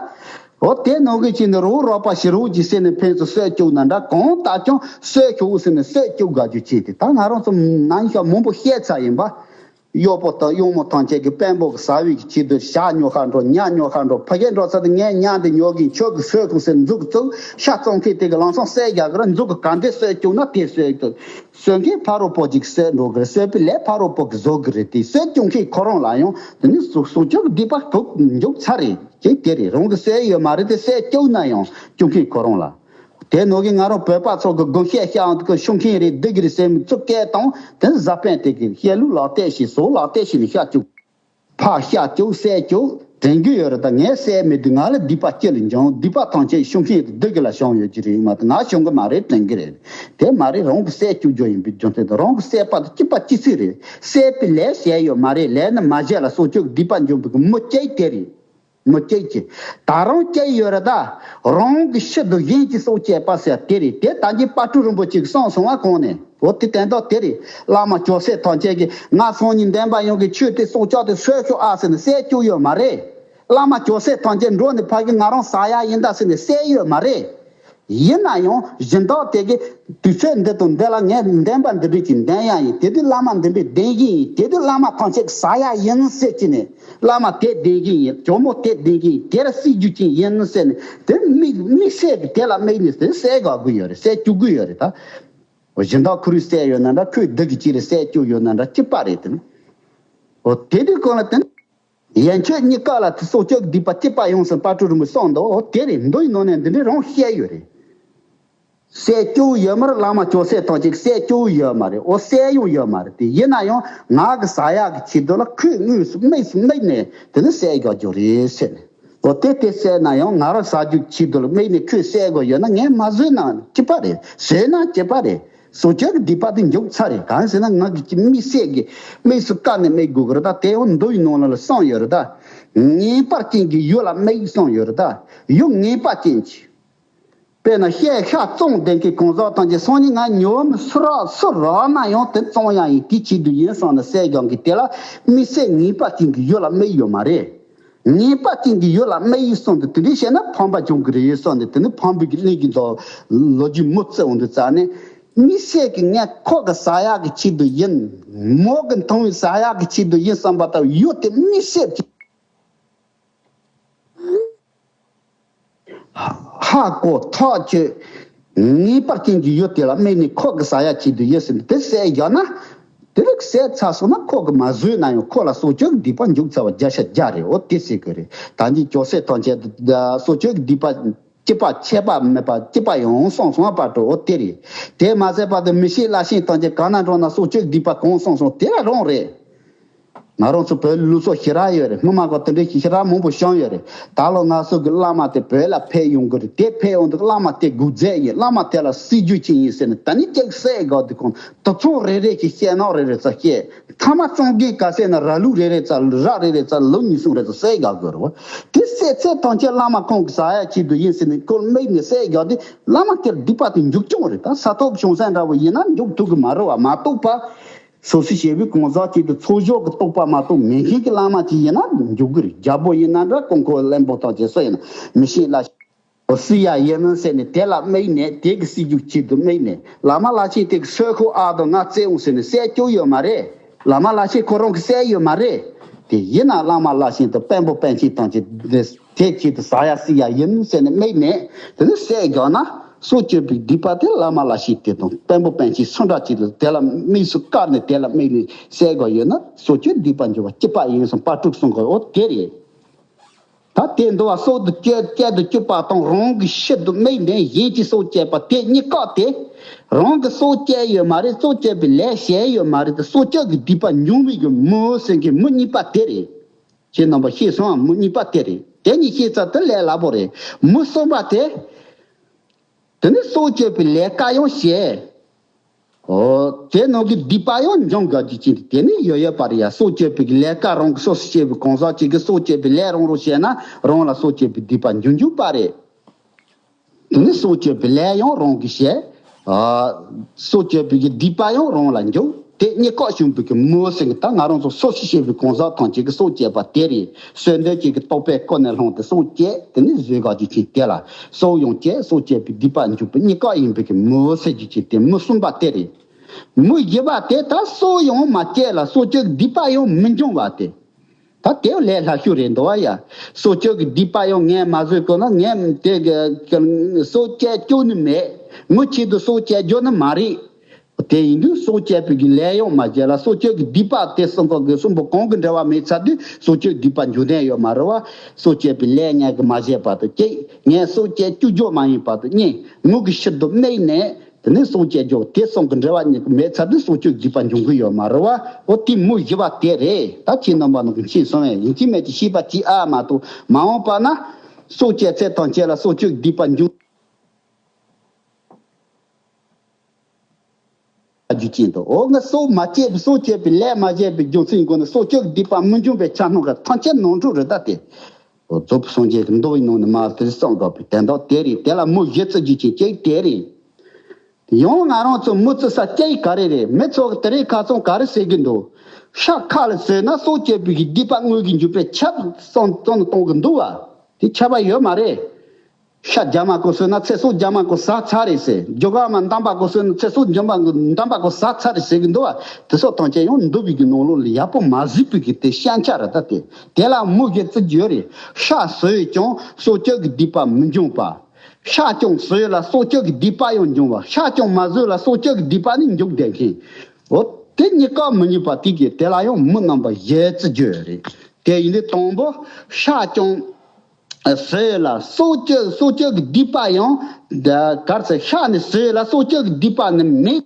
འོ། དེ་ནང་གི་ཅིག་ནི་རོགས་རོགས་པ་ཞིག་རོགས་ཀྱིས་ཟེར་ནས་ཕན་ཚུན་གསོད་བཅུག་ན་འདྲ། གང་ལྟར་ཀྱང་གསོད་ཤོག་ཟེར་ནས་གསོད་བཅུག་དགའ་རྒྱུ་བྱས་ཏེ། ད་ང་རང་ཚོ་ནང་ཤ་མང་པོ་བཤད་ཚར་ཡིན་པ། གཡོག་པོ་དང་གཡོག་མོ་ཐམས་ཅད་ཀྱིས་དཔོན་པོ་གི་ཟ་བའི་གི་ཆེད་དུ་ཞག་ཉོ་ཁ་འགྲོ། ཉ་ཉོ་ཁ་འགྲོ། ཕ་གིར་འགྲོ་ཚར་དུས་ངས་ཉ་འདི་ཉོ་གིན་ཁྱོད་ཀྱིས་གསོད་ཐུབ་ཟེར་མཛུབ་ཀྱིས་བཙུགས། ཤ་བཙོང་མཁན་དེ་གི་ལམ་སང་བསད་རྒྱག་གི་ར། མཛུབ་ཀྱིས་ག་འདྲས་གསོད་བཅུག་ན་དེ་གསོད་ཐུབ། གསོད་མཁན་ཕ་རོལ་པོ་ཅིག་གསོད་འགྲོ་གི་རེད། གསོད་པའི་ལས་ཕ་རོལ་པོ་གིས་བཟོ་གི་རེད་དེ། གསོད་བཅུག་མཁན་ཁོ་རང་ལ་ཡང་དེ་ནི་སྲོག་སྲོག་གཅོད་ཀྱི་སྡིག་པ་གོ་མཇུག་ཚར་རེད། ཅེས་དེ་རེད། རང་གིས་བསད་ཡོད་མ་རེད་དེ། བསད་བཅུག་ན་ཡང་བཅུག་མཁན་ཁོ་རང་ལ། དེ་ནང་གི་ང་རང་བོད་པ་ཚོ་གི་དགོན་བཤད་བཤད་ཡང་དེ་གི་ཤོད་མཁན་རེད། སྡིག་གི་རེད་ཟེར་མི་ཚོ་སྐད་བཏང་། དེ་བཟའ་དཔོན་དེ་གི་བཤད་ལུགས་ལག་བསྟར་བྱས། སྲོག་ལག་བསྟར་བྱས་ནས་ཤ་བཅུག་ཕར་ཤ་བཅུག་བསད་བཅུག་དྲན་གྱི་ཡོད་རེད། ད་ངས་བསད་མེད་དུས་ང་ལ་སྡིག་པ་ཅི་ལ་འབྱུང་། སྡིག་པ་ཐམས་ཅད་ཤོད་མཁན་དེ་སྡིག་གི་ལ་བྱུང་ཡོད་ཀྱི་རེད་མ་གཏོགས་ང་བྱུང་གི་མ་རེད་དྲན་གྱི་རེད། དེ་མ་རེད། རང་གིས་བསད་བཅུག་རྒྱུ་ཡིན་པའི་རྒྱུ་མཚན་དང་། རང་གིས་བསད་པ་དེ་གཅིག་པ་གཅིག་སྲིད་རེད། བསད་པའི་ལས་བྱས་ཡོད་མ་རེད། ལས་ནི་མ་བྱས་ལ་སྲོག་གཅོད་སྡིག་པ་འབྱུང་བའི་མི་སྐྱེས་དེ་རེད། མི་སྐྱེས་ཀྱི། ད་རང་སྐྱེས་ཡོད་རེད་ད། རང་གི་ཕྱིར་དུ་གཞན་གྱི་སྲོག་བཅད་པ་ཟེར་དེ་རེད། དེ་ད་གིན་དཔལ་སྤྲུལ་རིན་པོ་ཆེ་གིས་གསུངས་སོང་བ་གོང་ནས། འོ་དེ་དོན་དག་དེ་རེད། བླ་མ་ཇོ་སྲས་ཐམས་ཅད་ཀྱིས་ང་སང་ཉིན་འདན་མ་ཡོང་གི་ཁྱོད་དེ་སྲོག་ཆགས་དེ་གསོད་ཤོག་ཨ་ཟེར་ནས་བསད་བཅུག་ཡོད་མ་རེད། བླ་མ་ཇོ་སྲས་ཐམས་ཅད་འགྲོ་ནས་ཕ་གི་ང་རང་ཟ་ཡ་ཡིན་ད་ཟེར་ནས་བསད་ཡོད་མ་རེད། ཡིན་ན་ཡང་སྦྱིན་བདག་དེ་གིས་དུས་ཚོད་འདི་དང་འདི་ལ་ངས་འདན་མ་འདི་འདྲ་ཅིག་འདོན་ཡ་ཡིན། དེ་དུས་བླ་མ་འདི་འདྲ་འདོན་གྱི་ཡིན། དེ་དུས་བླ་མ་ཐམས་ཅད་ཟ་ཡ་ཡིན་ཟེར་གྱི་ནས། བླ་མ་དེ་འདོན་གྱི་ཡིན། ཇོ་མོ་དེ་འདོན་གྱི་ཡིན། དེ་ར་སྲིད་རྒྱུ་ཅན་ཡིན་ཟེར་ནས། དེ་དམིགས་དམིགས་བསལ་གྱི་དེ་ལ་དམིགས་ནས་དེ་བསད་དགོས་ཀྱི་ཡོད་རེད། བསད་བཅུག་གི་ཡོད་རེད་ད། སྦྱིན་བདག་ཁོ་རང་བསད་ཡོད་ན་འདྲ། ཁོས་སྡིག་གི་ཅི་རེད་བསད་བཅུག་ཡོད་ན་འདྲ། གཅིག་པ་རེད་དེ་ནི། འོ་དེ་དུས་གང་ལ་དེ་ནི། ཡན་ཆད་གཉིས་ཀ་ལ་དེ་སྲོག་གཅོད་སྡིག་པ་གཅིག་པ་ཡོང་ཟིན་དཔལ་སྤྲུལ་རིན་པོ་གསུངས་འདུག་འོ་དེ་རེད། མདོ་ཡི་ནང་ནས་འདི་འདྲའི་རང་བཤད་ཡོད་རེད། བསད་བཅུག་ཡོད་མ་རེད། བླ་མ་ཇོ་སྲས་ཐམས་ཅད་བསད་བཅུག་ཡོད་མ་རེད། འོ་བསད་ཡང་ཡོད་མ་རེད། དེ་ཡིན་ན་ཡང་ང་གི་ཟ་ཡག་གི་ཆེད་དུ་ལ་ཁོས་དངོས་སུ་དམིགས་སུ་དམིགས་ནས་དེ་ནི་བསད་དགོས་རྒྱུ་རེད་ཟེར་ནས། འོ་དེ་དེ་བསད་ན་ཡང་ང་རང་ཟ་རྒྱུ་ཆེད་དུ་ལ་དམིགས་ནས་ཁོས་བསད་དགོས་ཡོད་ན་ངས་མ་བཟོས་ན་སྐྱིད་པ་རེད། བཟོས་ན་སྐྱིད་པ་རེད། སྲོག་གཅོད་ཀྱི་སྡིག་པ་དེ་མཇུག་ཚར་རེད། གང་ཟེར་ན་ང་གི་དམིགས་བསལ་གྱི་དམིགས་སུ་བཀར་ནས་དམིགས་དགོས་ཀྱི་རེད། ད་དེ་ཡང་མདོ་ཡི་ནང་ལ་ལ་གསུངས་ཡོད་རེད་ད། ངེས་པ་ཅན་གྱི་ཡུལ་ལ་དམིགས་གསུངས་ཡོད་རེད་ད། ཡུལ་ངེས་པ་ཅན་གྱི། དཔེར་ན་ཤ་ཤ་བཙོང་བསྡད་མཁན་གང་ཟག་དང་གི་སང་ཉིན་ང་ཉོ་མི་སུ་རག་སུ་རག་ན་ཡང་དེ་བཙོང་ཡ་ཡིན། དེ་ཆེད་དུ་ཡིན་བསམ་ནས་བསད་རྒྱག་མཁན་དེ་ལ་དམིགས་བསལ་ངེས་པ་ཅན་གྱི་ཡུལ་ལ་དམིགས་ཡོད་མ་རེད། ངེས་པ་ཅན་གྱི་ཡུལ་ལ་དམིགས་ཡོད་བསམ་དུས་དེ་འདྲའི་བཤད་ན་ཕམ་པ་བྱུང་གི་རེད་བསམ་ནས། དེ་ནི་ཕམ་པའི་གི་གླིང་གི་མདོ་ལོ་རྒྱུས་མུ་བཙལ་འོང་དུས་ཙ་ནས། དམིགས་བསལ་གྱི་ངས་ཁོ་གི་ཟ་ཡག་གི་ཆེད་དུ་ཡིན། མོ་གི་མཐོང་བའི་ཟ་ཡག་གི་ཆེད་དུ་ཡིན་བསམ་པ་དང་ཡོད་དེ་དམིགས་བསལ་གྱི། ཧ་གོ་ཐག་ཆོད། ངེས་པར་ཅན་གྱི་ཡུལ་དེ་ལ་དམིགས་ནས་ཁོ་གི་ཟ་ཡ་ཆེད་དུ་ཡིན་ཟེར་ནས་དེ་བསད་བཞག་ན། དེ་རིགས་བསད་ཚར་སོང་ན་ཁོ་གི་མ་ཟོས་ན་ཡང་ཁོ་ལ་སྲོག་གཅོད་ཀྱི་སྡིག་པ་འཇུག་ཚར་བ་བརྒྱ་ཆ་བརྒྱ་རེད། འོ་དེ་ཟེར་གི་རེད། ད་ནི་ཅོག་ཙེ་ཐམས་ཅད་སྲོག་གཅོད་ཀྱི་སྡིག་པ་སྐྱེས་པ་ཆད་པ་མེད་པ་སྐྱེས་པ་ཡང་སོང་སོང་བ་བར་དུ་འོ་དེ་རེད། དེ་མ་ཟད་པར་དུ་མི་ཤེས་ལ་ཤེས་ཐམས་ཅད་གང་ན་འགྲོ་ན་སྲོག་གཅོད་སྡིག་པ་གང་སོང་སོང་དེ་ལ་རང་རེད། ང་རང་ཚོ་བོད་ལུགས་སྲོལ་ཞེ་དྲག་ཡོད་རེད། སྔོན་མ་གོ་དེ་འདྲའི་ཞེ་དྲག་མང་པོ་བྱུང་ཡོད་རེད། ད་ལོ་ང་ཚོ་གི་བླ་མ་དེ་བོད་ལ་ཕེབས་ཡོང་གི་རེད། དེ་ཕེབས་ཡོང་དུས་བླ་མ་དེ་དགོས་རྫས་ཡིན། བླ་མ་དེ་ལ་སྲིད་ཇུས་ཅི་ཡིན་ཟེར་ནས་ད་ནི་ཅིག་བསད་དགོས་དུས་ཁོང་དུ་ཚོང་རེ་རེ་གི་བཤད་ནོ་རེ་རེ་ཙམ་བཤད། ཐ་མ་གཙང་རྒན་ག་ཟེར་ན་ར་ལུག་རེ་རེ་ཙམ་ར་རེ་རེ་ཙམ་ལུག་གཉིས་གསུམ་རེ་ཙམ་བསད་དགོས་དགོས་རེད་བ། དེ་བསད་ཚད་ཐམས་ཅད་བླ་མ་ཁོང་གི་ཟ་ཡ་ཆེད་དུ་ཡིན་ཟེར་ནས་ཁོ་དམིགས་ནས་བསད་དགོས་དུས་བླ་མ་དེར་སྡིག་པ་དེ་འཇུག་ཀྱང་རེད། ད་ས་ཐོབ་བྱུང་ས་འདྲ་བོ་ཡིན་ན་འཇུག་ཐུབ་གི་མ་རེད་བ། མ་གཏོགས་པ། སོ་སོ་ཞེས་པའི་གང་ཟག་ཅིག་ཏུ་ཚོགས་ཞོག་གི་རྟོགས་པ་མ་གཏོགས་མེད་མཁན་གྱི་བླ་མ་ཅིག་ཡིན་ན་འཇུག་གི་རེད། རྒྱལ་པོ་ཡིན་ན་འདྲ། ཀོང་ཁོ་བློན་པོ་དང་བཅས་སུ་ཡིན་ན་མི་ཤེས་ལ་སྲིད་ཡ་ཡིན་ཟེར་ནས་དེ་ལ་དམིགས་ནས་དེ་གི་སྲིད་ཇུས་ཆེད་དུ་དམིགས་ནས་བླ་མ་བླ་ཆེན་དེ་གི་སོས་ཁོ་ཨ་དང་ང་བཙལ་འོང་ཟེར་ནས་བསད་སྐྱོ་ཡོད་མ་རེད། བླ་མ་བླ་ཆེན་ཁོ་རང་གི་བསད་ཡོད་མ་རེད། དེ་ཡིན་ན་བླ་མ་བླ་ཆེན་དང་དཔོན་པོ་པཎ་ཆེན་དང་བཅས་དེ་ཆེད་དུ་ཟ་ཡ་སྲིད་ཡ་ཡིན་ཟེར་ནས་དམིགས་ནས་དེ་ནས་བསད་དགོས་ན། སྲོག་གཅོད་པའི་སྡིག་པ་དེ་བླ་མ་བླ་ཆེན་དེ་དང་དཔོན་པོ་པཎ་ཆེན་སུ་འདྲ་ཅིག་ལ་དེ་ལ་དམིགས་སུ་བཀར་ནས་དེ་ལ་དམིགས་ནས་བསད་དགོས་ཡོད་ན་སྲོག་གཅོད་སྡིག་པ་འཇུག་པ་སྐྱིད་པ་ཡིན་གསུངས་པ་དྲུག་གསུངས་དགོས། འོ་དེ་རེད། ད་དེ་འདུལ་བ་སྲོག་ཏུ་གཅོད་གཅད་དུ་གཅོད་པ་དང་རང་གི་ཤི་དུ་དམིགས་ནས་གཞན་གྱི་སྲོག་བཅད་པ་དེ་གཉིས་ཀ་དེ། རང་གི་སྲོག་བཅད་ཡོད་མ་རེད། སྲོག་བཅད་པའི་ལས་བྱས་ཡོད་མ་རེད་དེ་སྲོག་གཅོད་ཀྱི་སྡིག་པ་འབྱུང་བའི་གི་མུ་ཟེར་གི་མུ་གཉིས་པ་དེ་རེད། ཁྱེད་རྣམ་པ་ཤེས་སོང་ཨ། མུ་གཉིས་པ་དེ་རེད། དེ་གཉིས་ཤེས་ཚར་དུས་ལས་སླ་པོ་རེད། མུ་གསུམ་པ་དེ། དེ་ནི་སྲོག་གཅོད་པའི་ལས་ཀ་ཡང་བྱས། འོ། དེ་ནང་གི་སྡིག་པ་ཡང་འབྱུང་དགོས་རྒྱུ་ཅན་དེ་ནི་ཡོད་ཡོད་པ་རེད་ཡ། སྲོག་གཅོད་པའི་ལས་ཀ་རང་གི་སོ་སོ་བྱས་པའི་གང་ཟག་ཅིག་གིས་སྲོག་གཅོད་པའི་ལས་རང་རང་བྱས་ན་རང་ལ་སྲོག་གཅོད་པའི་སྡིག་པ་འབྱུང་འབྱུང་པ་རེད། དེ་ནི་སྲོག་གཅོད་པའི་ལས་ཡང་རང་གིས་བྱས། ཨ། སྲོག་གཅོད་པའི་གི་སྡིག་པ་ཡང་རང་ལ་འཇུག་དེ་གཉིས་ཀ་བྱུང་བའི་གི་མུ་ཟེར་གི་ད་ང་རང་ཚོ་སོ་སོ་བྱས་པའི་གང་ཟག་ཐམས་ཅད་ཀྱི་སྲོག་བཅད་པ་དེ་རེད། གསོད་འདོད་ཅིག་གི་རྟོག་པའི་ཀུན་ནས་བསླངས་ཏེ་སྲོག་བཅད་དེ་ནི་བཟོད་དགའ་རྒྱུ་ཅན་དེ་ལ་སྲོག་ཡང་བཅད་སྲོག་བཅད་པའི་སྡིག་པ་འཇུག་པའི་གཉིས་ཀ་ཡིན་པའི་གི་མུ་ཟེར་རྒྱུ་ཅན་དེ་མུ་གསུམ་པ་དེ་རེད། མུ་བཞི་པ་དེ་ད་སྲོག་ཡང་མ་བཅད་ལ་སྲོག་གཅོད་སྡིག་པ་ཡང་མི་འབྱུང་བ་དེ། ད་དེ་ལས་སླ་ཤོས་རེད་འདུག་བ་ཡ། སྲོག་གཅོད་ཀྱི་སྡིག་པ་ཡང་ངས་མ་བཟོད་གོ་ན་ངས་དེ་གི་སྲོག་བཅད་སྐྱོ་ནི་མེད། མུ་ཆེད་དུ་སྲོག་བཅད་རྒྱུ་ནི་མ་རེད། དེ་ཡིན་དུས་སྲོག་བཅད་པའི་གི་ལས་ཡང་མ་བྱས་ལ་སྲོག་གཅོད་ཀྱི་སྡིག་པ་དེ་གསུམ་པོ་གི་གསུམ་པོ་གང་གི་འབྲེལ་བ་མེད་ཚར་དུས་སྲོག་གཅོད་སྡིག་པ་འཇུག་དོན་ཡོད་མ་རེད་བ། སྲོག་བཅད་པའི་ལས་ངས་གི་མ་བྱས་བར་དུ་གཅིག་ངས་སྲོག་བཅད་བཅུག་རྒྱུ་མ་ཡིན་བར་དུ་གཉིས་མུ་གི་ཕྱིར་དུ་དམིགས་ནས། དེ་ནས་སྲོག་བཅད་རྒྱུ་དེ་གསུམ་གྱི་འབྲེལ་བ་གཉིས་ཀྱི་མེད་ཚར་དུས་སྲོག་གཅོད་སྡིག་པ་འབྱུང་གི་ཡོད་མ་རེད་བ། འོ་དེ་མུ་བཞི་པ་དེ་རེད། ད་ཁྱེད་རྣམ་པ་ནང་གི་མཁྱེན་སོང་བས་ཡིན་གཅིག་མིན་གཅིག་ཤེས་པ་གཅིག་ཨ་མ་གཏོགས་མ་འོངས་པ་ན་སྲོག་བཅད་ཚད་དང་བཅས་ལ་སྲོག་གཅོད་སྡིག་པ་འབྱུང་རྒྱུ་ཅན་དུ། འོ་ང་སྲོག་མ་བཅད་པའི་སྲོག་བཅད་པའི་ལས་མ་བྱས་པའི་རྒྱུ་མཚན་སྒོ་ནས་སྲོག་གཅོད་སྡིག་པ་མི་འབྱུང་བའི་ཆ་སྣང་གི་ཐམས་ཅད་ནོར་འཁྲུལ་རེད་ད་དེ། འོ་རྫོགས་པའི་སངས་རྒྱས་ཀྱི་མདོ་ཡི་ནང་ནས་མར་དེ་བསམ་དགོས་པའི་དོན་དག་དེ་རེད། དེ་ལ་མུ་བཞི་བརྩི་རྒྱུ་ཅན་གཅིག་དེ་རེད། ཡང་ང་རང་ཚོ་མུ་བརྩི་ས་སྐྱེ་ཡི་ག་རེ་རེད། མི་ཚོ་གི་དེ་རིང་ཁ་སང་ག་རེ་ཟེར་གི་འདུག་ཤ་ཁ་ལ་ཟོས་ན་སྲོག་གཅོད་པའི་སྡིག་པ་དངོས་ཀྱི་འཇུག་པའི་ཆབ་གསང་གསང་གཏོང་གི་འདུག་བ། དེ་ཁྱབ་པ་ཡོད་མ་རེད། ཤ་རྒྱ་མ་གོ་ཟོས་ན་ཚེ་སྲོག་རྒྱ་མ་གོ་ཟ་ཚར་རེད་ཟེར། རྒྱུ་སྐར་མ་འདམ་པ་གོ་ཟོས་ན་ཚེ་སྲོག་རྒྱ་མ་འདམ་པ་གོ་ཟ་ཚར་རེད་ཟེར་གི་འདུག་བ། དེ་སོགས་ཐམས་ཅད་ཡང་འདུལ་བའི་གི་ནང་ལོགས་ལ་ཡག་པོ་མ་གཟིགས་པའི་གི་དེ་ཤན་ཆ་རེད་ད་དེ། དེ་ལ་མུ་བཞི་བརྩི་རྒྱུ་རེད། ཤ་ཟོས་ཀྱང་སྲོག་གཅོད་ཀྱི་སྡིག་པ་མི་འབྱུང་བ། ཤ་ཅང་ཟོས་ལ་སྲོག་གཅོད་ཀྱི་སྡིག་པ་ཡང་འབྱུང་བ། ཤ་ཅང་མ་ཟོས་ལ་སྲོག་གཅོད་ཀྱི་སྡིག་པ་ནི་འཇུག་བསྡད་མཁན། འོ་དེ་གཉིས་ཀ་མི་ཉིད་པ་དེ་གིས་དེ་ལ་ཡང་མུ་རྣམ་པ་བཞི་བརྩི་རྒྱུ་རེད། དེ་ཡིན་དུས་དང་པོ་ཤ་ཅང་ཟོས་ལ་སྲོག་གཅོད་སྲོག་གཅོད་ཀྱི་སྡིག་པ་ཡང་གར་ཚེ་ཤ་ནི་ཟོས་ལ་སྲོག་གཅོད་ཀྱི་སྡིག་པ་ནི་མེད།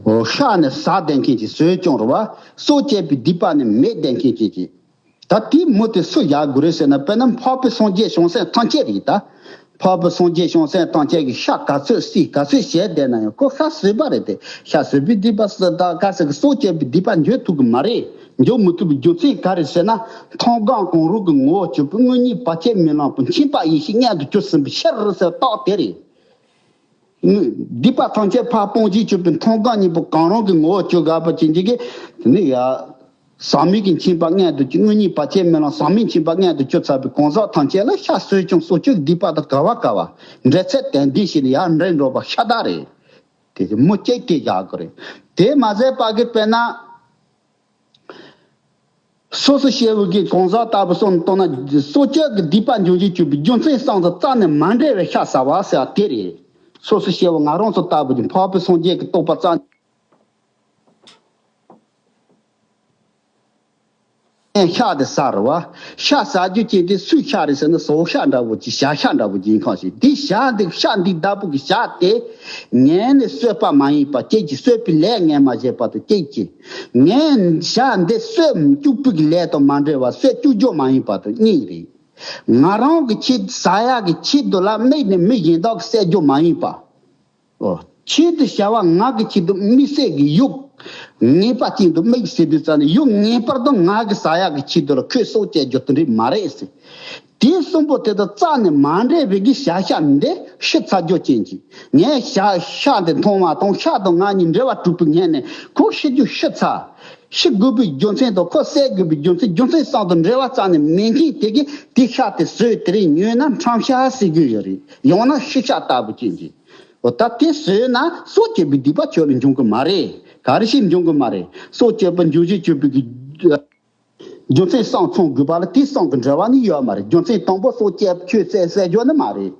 འོ་ཤ་ནི་ཟ་བསྡད་མཁན་གྱི་ཟོས་ཀྱང་རེད་བ། སྲོག་བཅད་པའི་སྡིག་པ་ནི་མེད་བསྡད་མཁན་གྱི་ཅིག་ད་དེའི་མུ་དེ་སུ་བཞག་དགོས་རེད་ཟེར་ན་དཔེར་ན་འཕགས་པའི་སངས་རྒྱས་བྱང་སེམས་ཐམས་ཅད་རེད་ད། འཕགས་པའི་སངས་རྒྱས་བྱང་སེམས་ཐམས་ཅད་ཀྱིས་ཤ་ག་ཚོད་བསད་ག་ཚོད་བཞེས་བསྡད་ན་ཡང་ཁོ་ཤ་ཟོས་པ་རེད་དེ། ཤ་ཟོས་པའི་སྡིག་པ་སུ་ད་ག་ཟེར་གི་སྲོག་བཅད་པའི་སྡིག་པ་འཇོམས་ཐུབ་གི་མ་རེད། འཇོམས་མི་ཐུབ་པའི་རྒྱུ་མཚན་ག་རེ་ཟེར་ན། མཐོང་སྒང་གང་རུང་གི་ངོ་བོ་གྱུར་པའི་དངོས་གཉེན་བར་ཆད་མི་ལང་པའི་མཁྱེན་པ་ཡེ་ཤེས་མངལ་དུ་གྱུར་ཟིན་པའི་ཕྱིར་ཟེར་རྟགས་དེ་རེད། སྡིག་པ་ཐམས་ཅད་ཕར་སྤོང་བྱེད་གྱུར་པའི་མཐོང་གང་གཉིས་པོ་གང་རུང་གི་ངོ་བོར་གྱུར་དགོས་པ་ཅན་གྱི་གི་དེ་ནི་ཡ། ཟག་མེད་ཀྱི་མཁྱེན་པ་མངོན་དུ་གྱུར། དངོས་གཉེན་བར་ཆད་མེད་ལམ་ཟག་མེད་མཁྱེན་པ་མངོན་དུ་གྱུར་ཚར་བའི་གང་ཟག་ཐམས་ཅད་ལ་ཤ་ཟོས་ཀྱང་སྲོག་གཅོད་སྡིག་པ་དང་བསྐལ་པ་བསྐལ་བ་འབྲལ་ཚད་དོན་ལྡན་ཞིག་ལ་ཡར་འབྲལ་འགྲོ་བ་ཤ་སྟག་རེད། དེ་མུ་སྐྱེས་དེ་བཞག་གི་རེད། དེ་མ་ཟད་པ་གི་དཔེར་ན། སོ་སོ་སྐྱེ་བོ་གི་གང་ཟག་ལྟ་བུ་སོགས་ནས་བཏང་ན་སྲོག་གཅོད་ཀྱི་སྡིག་པ་འབྱུང་བཞིན་གྱུར་པའི་རྒྱུ་མཚན་གསུམ་དང་རྩ་ནས་མ་འབྲེལ་བའི་ཤ་ཟ་བ་ཟེར་བ་དེ་རེད། སོ་སོ་སྐྱེ་བོ་ང་རང་ཚོ་ལྟ་བུ་ཀྱི་འཕགས་པའི་སངས་རྒྱས་ཀྱི་རྟོགས་པ་རྩ་ནས། ཤ་དེ་ཟ་རུ་བ། ཤ་ཟ་རྒྱུ་ཅན་དེ་སུའི་ཤ་རེད་ཟེར་ན་ཟོག་ཤ་འདྲ་བོ་ཅིག་བྱ་ཤ་འདྲ་བོ་ཅིག་ཡིན་ཁ་ཞིག་འདི་བྱ་འདི་ཤ་འདི་བདག་པོ་གི་བྱ་དེ། ངན་ནས་གསོད་པ་མ་ཡིན་པ་གཅིག་གིས་གསོད་པའི་ལས་ངན་མ་བྱས་པ་དང་གཅིག་གིས། ངན་བྱ་འདི་གསོད་བཅུག་པའི་ལས་དང་མ་འབྲེལ་བ་གསོད་བཅུག་རྒྱུ་མ་ཡིན་པ་དང་གཉིས་རེད། ང་རང་གི་ཆེད་ཟ་ཡག་གི་ཆེད་དུ་ལ་དམིགས་ནས་མི་གཞན་དག་གིས་བསད་རྒྱུ་མ་ཡིན་པ། ཨོ། ཆེད་དུ་བྱ་བ་ང་གི་ཆེད་དུ་དམིགས་བསལ་གྱི་ཡུལ་ངེས་པ་ཅན་དུ་དམིགས་ཟེར་དུས་ཙམ་ནས་ཡུལ་ངེས་པར་དུ་ང་གི་ཟ་ཡག་གི་ཆེད་དུ་ལ་ཁོས་སྲོག་བཅད་རྒྱུ་དེ་འདྲ་མ་རེད་ཟེར། དེ་གསུམ་པོ་དེ་དང་རྩ་ནས་མ་འབྲེལ་བའི་གི་བྱ་ཤ་འདི་ཤི་ཚར་རྒྱུ་ཅན་གྱི་ངས་བྱ་ཤ་འདི་མཐོང་བ་དང་ཤ་དང་ང་གཉིས་འབྲེལ་བ་གྲུབ་པའི་ངས་ནས་ཁོ་ཤི་རྒྱུ་ཤི་ཚར། ཤི་དགོས་པའི་རྒྱུ་མཚན་དང་ཁོ་བསད་དགོས་པའི་རྒྱུ་མཚན་རྒྱུ་མཚན་གསུམ་དང་འབྲེལ་བ་རྩ་ནས་མེད་མཁན་དེ་གི་དེ་ཤ་དེ་ཟོས་དེ་རིང་ཉོས་ན་ཁྲམ་ཤ་ཟེར་རྒྱུ་ཡོད་རེད། ཡང་ན་ཤི་ཤ་ལྟ་བུ་ཅན་གྱི། འོ་ད་དེ་བཟོས་ན་སྲོག་གཅོད་པའི་སྡིག་པ་ཁྱོད་ལ་འབྱུང་གི་མ་རེད། ག་རེ་ཞིག་འབྱུང་གི་མ་རེད། སྲོག་གཅོད་པ་འབྱུང་བཞིན་གཅོད་པའི་གི་རྒྱུ་མཚན་གསུམ་མཚུངས་དགོས་པ་ལ་དེ་གསུམ་གི་འབྲེལ་བ་ནི་ཡོད་མ་རེད། རྒྱུ་མཚན་དང་པོ་སྲོག་གཅོད་ཁྱོད་བསད་བསད་རྒྱུ་ནི་མ་རེད།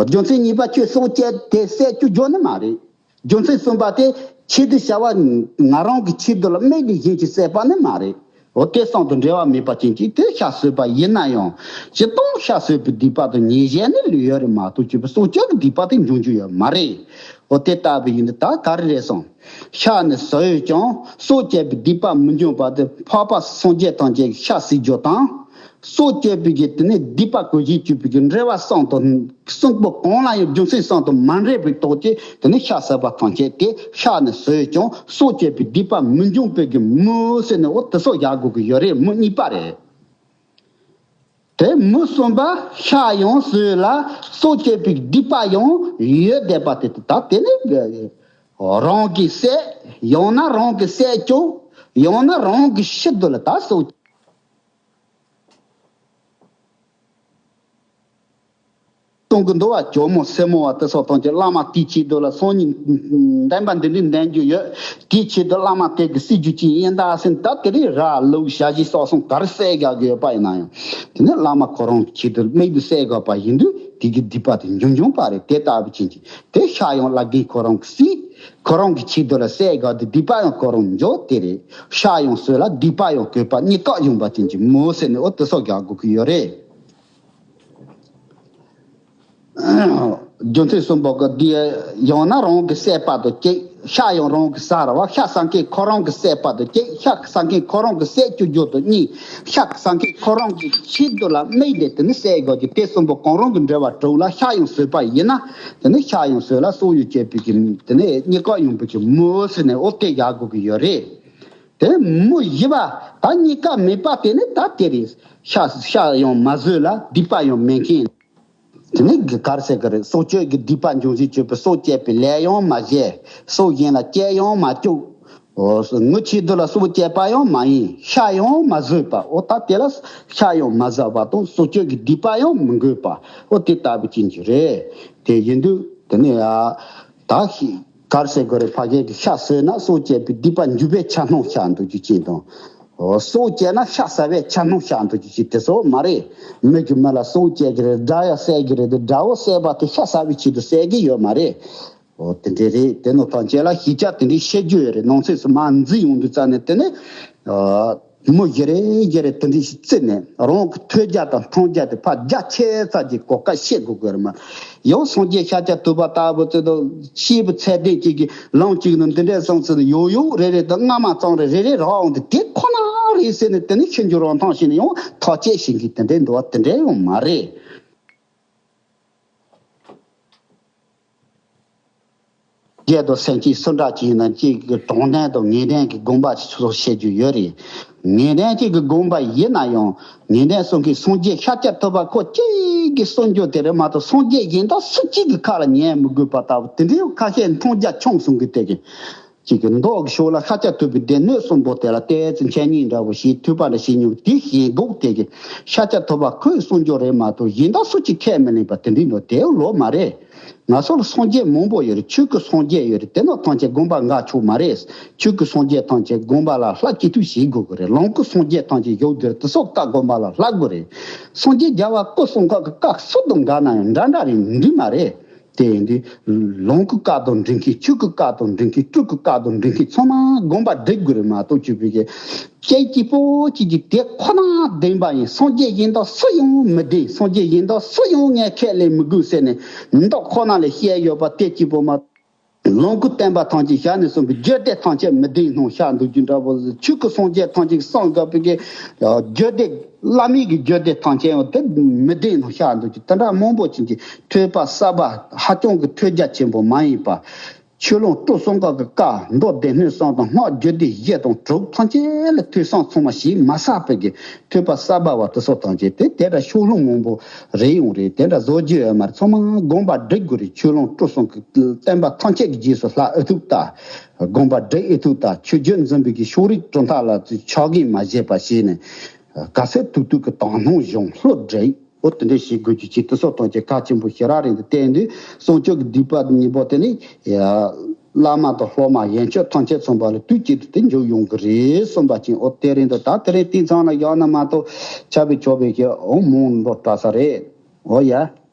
རྒྱུ་མཚན་གཉིས་པ་ཁྱོད་སྲོག་གཅོད་དེ་བསད་བཅུག་རྒྱུ་ནི་མ་རེད། རྒྱུ་མཚན་གསུམ་པ་དེ་ཆེད་དུ་བྱ་བ་ང་རང་གི་ཆེད་དུ་ལ་དམིགས་ནས་གཞན་གྱིས་བསད་པ་ནི་མ་རེད། འོ་དེ་གསུམ་དང་འབྲེལ་བ་མེད་པ་ཅན་གྱིས་དེ་ཤ་ཟོས་པ་ཡིན་ན་ཡང་སྤྱིར་བཏང་ཤ་ཟོས་པའི་སྡིག་པ་དང་ཉེས་བྱས་ནི་ལུས་ཡོད་རེད་མ་གཏོགས་སྤྱོད་པའི་སྲོག་གཅོད་ཀྱི་སྡིག་པ་དེ་འབྱུང་རྒྱུ་ཡོད་མ་རེད། འོ་དེ་ལྟ་བུ་ཡིན་དུས་ད་ག་རེ་རེད་སོང་། ཤ་ནི་ཟོས་ཀྱང་སྲོག་གཅོད་པའི་སྡིག་པ་མི་འབྱུང་བ་དེ་འཕགས་པ་སངས་རྒྱས་ཐམས་ཅད་ཀྱིས་ཤ་བསད་རྒྱུ་དང་། སྲོག་གཅོད་པའི་གི་དེ་ནི་སྡིག་པ་གོས་ཆེན་གཅོད་པའི་གི་འབྲེལ་བ་གསུམ་དང་གསུམ་པོ་གང་ལ་ཡང་རྒྱུ་མཚན་གསུམ་དང་མ་འབྲེལ་བའི་ཐོག་གི་དེ་ནི་ཤ་ཟ་བ་ཐམས་ཅད་དེ་ཤ་ནི་ཟོས་ཀྱང་སྲོག་གཅོད་པའི་སྡིག་པ་མི་འབྱུང་བའི་གི་མུ་ཟེར་ནས་འོ་དེ་སོགས་ཡག་དགོས་ཀྱི་ཡོད་རེད། མུ་གཉིས་པ་རེད། དེ་མུ་གསུམ་པ་ཤ་ཡང་ཟོས་ལ་སྲོག་གཅོད་པའི་སྡིག་པ་ཡང་ཡོད་བསྡད་པ་དེ་ད་དེ་ནི་རང་གིས་བསད་ཡང་ན་རང་གིས་བསད་ཀྱང་ཡང་ན་རང་གི་ཤི་དུ་ལ་ད་སྲོག་གཏོང་གི་འདུག་བ། ཇོ་མོ་སྲས་མོ་བ་དེ་སོགས་དང་གི་བླ་མ་དེའི་ཆེད་དུ་ལ་སང་ཉིན་བདེན་པ་འདི་འདྲའི་འདོན་རྒྱུ་ཡོད། དེའི་ཆེད་དུ་བླ་མ་དེ་གི་སྲིད་རྒྱུ་ཅན་ཡིན་ད་ཟིན་ད་དེ་རིང་ར་ལུག་ཞ་ཞི་སོགས་སོང་ག་རེ་བསད་དགའ་གི་ཡོད་པ་ཡིན་ན་ཡང་དེ་ནི་བླ་མ་ཁོ་རང་གི་ཆེད་དུ་དམིགས་ཏེ་བསད་དགོས་པ་ཡིན་དུས་དེ་གི་སྡིག་པ་དེ་འབྱུང་འབྱུང་པ་རེད། དེ་ལྟ་བུ་ཅན་གྱི་དེ་ཤ་ཡང་བླ་རྒན་ཁོ་རང་གི་སྲིད་ཁོ་རང་གི་ཆེད་དུ་ལ་བསད་དགའ་དེ་སྡིག་པ་ཡང་ཁོ་རང་འཇོག་དེ་རེད། ཤ་ཡང་ཟོས་ལ་སྡིག་པ་ཡང་གོས་པ་གཉིས་ཀ་ཡོང་པ་ཅན་གྱི་མོ་ཟེར་ནས་འོ་དེ་སོགས་རྒྱག་དགོས་ཀྱི་ཡོད་རེད། རྒྱུ་མཚན་གསུམ་པོ་གི་འདི་ཡང་ན་རང་གི་བསད་པ་དང་གཅིག་ཤ་ཡང་རང་གི་ཟ་ར་བ་ཤ་ཟ་མཁན་ཁོ་རང་གི་བསད་པ་དང་གཅིག་ཤ་ཟ་མཁན་ཁོ་རང་གི་བསད་བཅུག་རྒྱུ་དང་གཉིས། ཤ་ཟ་མཁན་ཁོ་རང་གི་ཆེད་དུ་ལ་དམིགས་ཏེ་དེ་ནི་བསད་དགོས་ཀྱི་དེ་གསུམ་པོ་གང་རུང་གི་འབྲེལ་བ་གྲུབ་ལ་ཤ་ཡང་ཟོས་པ་ཡིན་ན་དེ་ནི་ཤ་ཡང་ཟོས་ལ་སྲོག་ཡང་བཅད་པའི་གི་དེ་ནི་གཉིས་ཀ་ཡོང་པའི་གི་མོ་ཟེར་ནས་འོ་དེ་ཡག་དགོས་ཀྱི་ཡོད་རེད། དེ་མུ་བཞི་པ་ད་གཉིས་ཀ་མེད་པ་དེ་ནི་ད་དེ་རེད། ཤ་ཤ་ཡང་མ་ཟོས་ལ་སྡིག་པ་ཡང་མེད་མཁན། དེ་ནི་ག་རེ་ཟེར་གི་རེད། སྲོག་གཅོད་ཀྱི་སྡིག་པ་འབྱུང་བཞིན་གཅོད་པའི་སྲོག་བཅད་པའི་ལས་ཡང་མ་བྱས། སྲོག་གཞན་ལ་བཅད་ཡང་མ་བཅུག་ངའི་ཆེད་དུ་ལ་སྲོག་བཅད་པ་ཡང་མ་ཡིན། ཤ་ཡང་མ་ཟོས་པ། འོ་ད་དེ་ལ་ཤ་ཡང་མ་ཟ་བ་དང་སྲོག་གཅོད་ཀྱི་སྡིག་པ་ཡང་མི་འགོས་པ། འོ་དེ་ལྟ་བུ་ཅན་གྱི་རེད། དེ་ཡིན་དུས་དེ་ནི་ཡ་ད་ཤི་གར་ཟེར་དགོས་རེད། ཕ་གི་གི་ཤ་ཟོས་ན་སྲོག་བཅད་པའི་སྡིག་པ་འཇུག་པའི་ཆ་སྣང་ཤར་འདུག་རྒྱུ་ཅན་དང་། འོ་སྲོག་བཅད་ན་ཤ་ཟ་བའི་ཆ་སྣང་ཤར་འདུག་རྒྱུ་ཅན་དེ་སོགས་མ་རེད། མི་གི་མི་ལ་སྲོག་བཅད་ཀྱི་རེད། དགྲ་ཡང་བསད་ཀྱི་རེད་དེ་དགྲ་བོ་བསད་པ་དེ་ཤ་ཟ་བའི་ཆེད་དུ་བསད་ཀྱི་ཡོད་མ་རེད། འོ་དེ་འདྲས་རེད། དེ་ནོ་ཐམས་ཅད་ལ་ཤེས་བྱ་དེ་འདྲས་བཤད་རྒྱུ་ཡོད་རེད། ནང་གསེས་སུ་མ་འཛུལ་ཡོང་དུས་ཙ་ནས་དེ་ནས་མུ་བཞི་རེ་བཞི་རེ་དེ་འདྲས་ཤིག་བརྩིས་ནས་རང་གི་ཐོས་རྒྱ་དང་མཐོང་རྒྱ་དེ་ཕར་རྒྱ་ཆེ་ཙམ་གྱི་གོ་སྐབས་བཤད་དགོས་དགོས་རེད་མ། ཡང་སངས་རྒྱས་ཤཱཀྱ་ཐུབ་པ་ལྟ་བུ་ཚོས་དང་སྐྱེས་བུ་ཚད་ལྡན་གཅིག་གིས་ལམ་གཅིག་ནང་འདི་འདྲས་སོང་ཚུལ་ཡོ་ཡོ་རེ་རེ་དང་རྔ་མ་གཙང་རེ་རེ་རེ་རག་འོང་དུས་དེ་ཁོ་ན་རེད་ཟེར་ནས་དེ་ནས་ཤིན་རྒྱུ་རང་ཐང་ཞིག་ནས་ཡང་ཐག་བཅད་ཤིང་གི་དེ་འདྲས་འདུག་བ་དེ་འདྲས་ཡང་མ་རེད། རྒྱལ་དང་སེམས་ཅན་སུ་འདྲ་ཅིག་ཡིན་ན་གཅིག་གི་དྲང་བདེན་དང་ངེས་གཏན་གྱི་དགོངས་པ་ཞིག་སོགས་བཤད་རྒྱུ་ཡོད་རེད། ངེས་གཏན་གཅིག་གི་དགོངས་པ་ཡིན་ན་ཡང་ངེས་གཏན་གསུང་མཁན་སངས་རྒྱས་ཤཱཀྱ་ཐུབ་པ་ཁོ་གཅིག་གི་གསུང་རྒྱུ་དེ་རེད་མ་གཏོགས་སངས་རྒྱས་གཞན་དག་སུ་གཅིག་གི་ཁ་ལ་ཉན་མི་དགོས་པ་ལྟ་བུ་དེ་འདྲའི་ཁ་བཤད་མཐོང་རྒྱ་ཆུང་གསུང་གི་དེ་གི་གཅིག་གི་མདོ་གི་ཕྱོགས་ལ་ཤཱཀྱ་ཐུབ་པའི་སྡེ་སྣོད་གསུམ་པོ་དེ་ལ་ཏོག་ཙམ་འཆད་ཉན་འདྲ་བོ་ཞིག་ཐོས་པ་འདྲ་ཞིག་མྱོང་དེ་ཞེན་འགོག་དེ་གི་ཤཱཀྱ་ཐུབ་པ་ཁོའི་གསུང་རྒྱུ་རེད་མ་གཏོགས་གཞན་དག་སུ་གཅིག་ཁས་མི་ལེན་པ་དེ་འདྲའི་མདོ་དེའུ་ལོ་མ་རེད། ང་ཚོ་ལ་སངས་རྒྱས་མང་པོ་ཡོད་རེད། ཆོས་ཀྱི་སངས་རྒྱས་ཡོད་རེད། དེ་ནི་ཐམས་ཅད་དགོངས་པ་འགལ་ཆོག་མ་རེད། ཆོས་ཀྱི་སངས་རྒྱས་ཐམས་ཅད་དགོངས་པ་ལ་ལྷ་གཅིག་ཏུ་བྱེད་དགོས་ཀྱི་རེད། ལོངས་སྐུ་སངས་རྒྱས་ཐམས་ཅད་བཞུགས་དེར་དེ་སོགས་ལྟ་དགོངས་པ་ལ་ལྷ་དགོས་རེད། སངས་རྒྱས་རྒྱལ་བ་སྐུ་གསུམ་ཀ་གི་བཀའ་སུ་དང་འགལ་ན་ཡང་འདྲ་འདྲ་རེད། འདི་མ་རེད། དེ་ཡིན་དུས་ལོངས་སྐུ་བཀའ་དང་འགྲིག་མཁན། ཆོས་ཀྱི་བཀའ་དང་འགྲིག་མཁན། སྤྲུལ་སྐུ་བཀའ་དང་འགྲིག་མཁན་ཚང་མ་དགོངས་པ་འགྲིག་དགོས་རེད་མ་གཏོགས་ཆོས་པའི་གི་སྐད་གཅིག་པོ་གཅིག་གིས་དེ་ཁོ་ན་བདེན་པ་ཡིན། སངས་རྒྱས་གཞན་དག་སུ་ཡང་མི་བདེན། སངས་རྒྱས་གཞན་དག་སུ་ཡང་ངས་ཁས་ལེན་མི་དགོས་ཟེར་ནས་མདོ་ཁོ་ན་ལ་བཤད་ཡོད་པ་དེ་གཅིག་པོ་མ། ལོངས་སྐུ་བསྟན་པ་ཐམས་ཅད་བྱས་ནས་གསུངས་པའི་རྒྱུད་སྡེ་ཐམས་ཅད་མི་བདེན་སྣང་བཤད་འདུག་རྒྱུ་འདྲ་པོ། ཆོས་ཀྱི་སངས་རྒྱས་ཐམས་ཅད་གསུངས་དགོས་པའི་གི་རྒྱུད་སྡེ་བླ་མེད་ཀྱི་རྒྱུད་སྡེ་ཐམས་ཅད་ཡང་དེ་མི་བདེན་སྣང་བཤད་འདུག་རྒྱུ་དེ་འདྲ་མང་པོ་ཅན་གྱི་ཐོས་པ་བསགས་པ་ཧ་ཅང་གི་ཐོས་རྒྱ་ཆེན་པོ་མ་ཡིན་པ། ཆོས་ལོངས་སྤྲུལ་གསུམ་ཀ་གི་བཀའ་མདོ་སྡེ་སྣོད་གསུམ་དང་སྔགས་རྒྱུད་སྡེ་བཞི་དང་དྲུག་ཐམས་ཅད་ལ་ཐོས་བསམ་ཚང་མ་བྱས་མ་བསགས་པའི་གི་ཐོས་པ་བསགས་པ་བ་དེ་སོགས་ཐམས་ཅད་དེ་དེ་འདྲ་ཕྱོགས་ལྷུང་མང་པོ་རེད་ཡོང་རེད། དེ་འདྲ་བཟོ་རྒྱུ་ཡོད་མ་རེད། ཚང་མ་དགོངས་པ་འགྲིག་དགོས་རེད། ཆོས་ལོངས་སྤྲུལ་གསུམ་གི་བསྟན་པ་ཐམས་ཅད་ཀྱི་རྗེས་སུ་ལྷ་ཨེ་ཐུབ་ལྟ། དགོངས་པ་འགྲིག་ཨེ་ཐུབ་ལྟ། ཆོས་བརྒྱུད་འཛིན་པའི་གི་ཕྱོགས་རིས་གྲུབ་མཐའ་ལ་ཆགས་ཀྱིན་མ་བཞེད་པ་བྱས་ནས་ག་ཚོད་ཐུབ་ཐུབ་ཀྱི་དང་སྣང་གཞུང་ལྷོད་འདྲེས། འོ་དེ་འདྲ་ཞིག་དགོས་རྒྱུ་ཅིག་དེ་སོགས་ཐམས་ཅད་གལ་ཆེན་པོ་ཞེ་དྲག་རེད་འདུག་དེ་ཡིན་དུས་གསུང་ཆོས་ཀྱི་སྡིག་པ་གཉིས་པོ་དེ་ནི་བླ་མ་དང་སློབ་མ་ཡན་ཆད་ཐམས་ཅད་མཚུངས་པ་ལ་དུས་གཅིག་ཏུ་དེ་འཇུག་ཡོང་གི་རེད་གསུངས་པ་ཅིག་འོ་དེ་རེད་འདུག་ད་དེ་རིང་དེང་སང་ལ་ཡང་ན་མ་གཏོགས་ཆ་བའི་ཆོག་པའི་ཞེས་འོ་མང་འགྲོ་དྲག་ས་རེད། འོ་ཡ།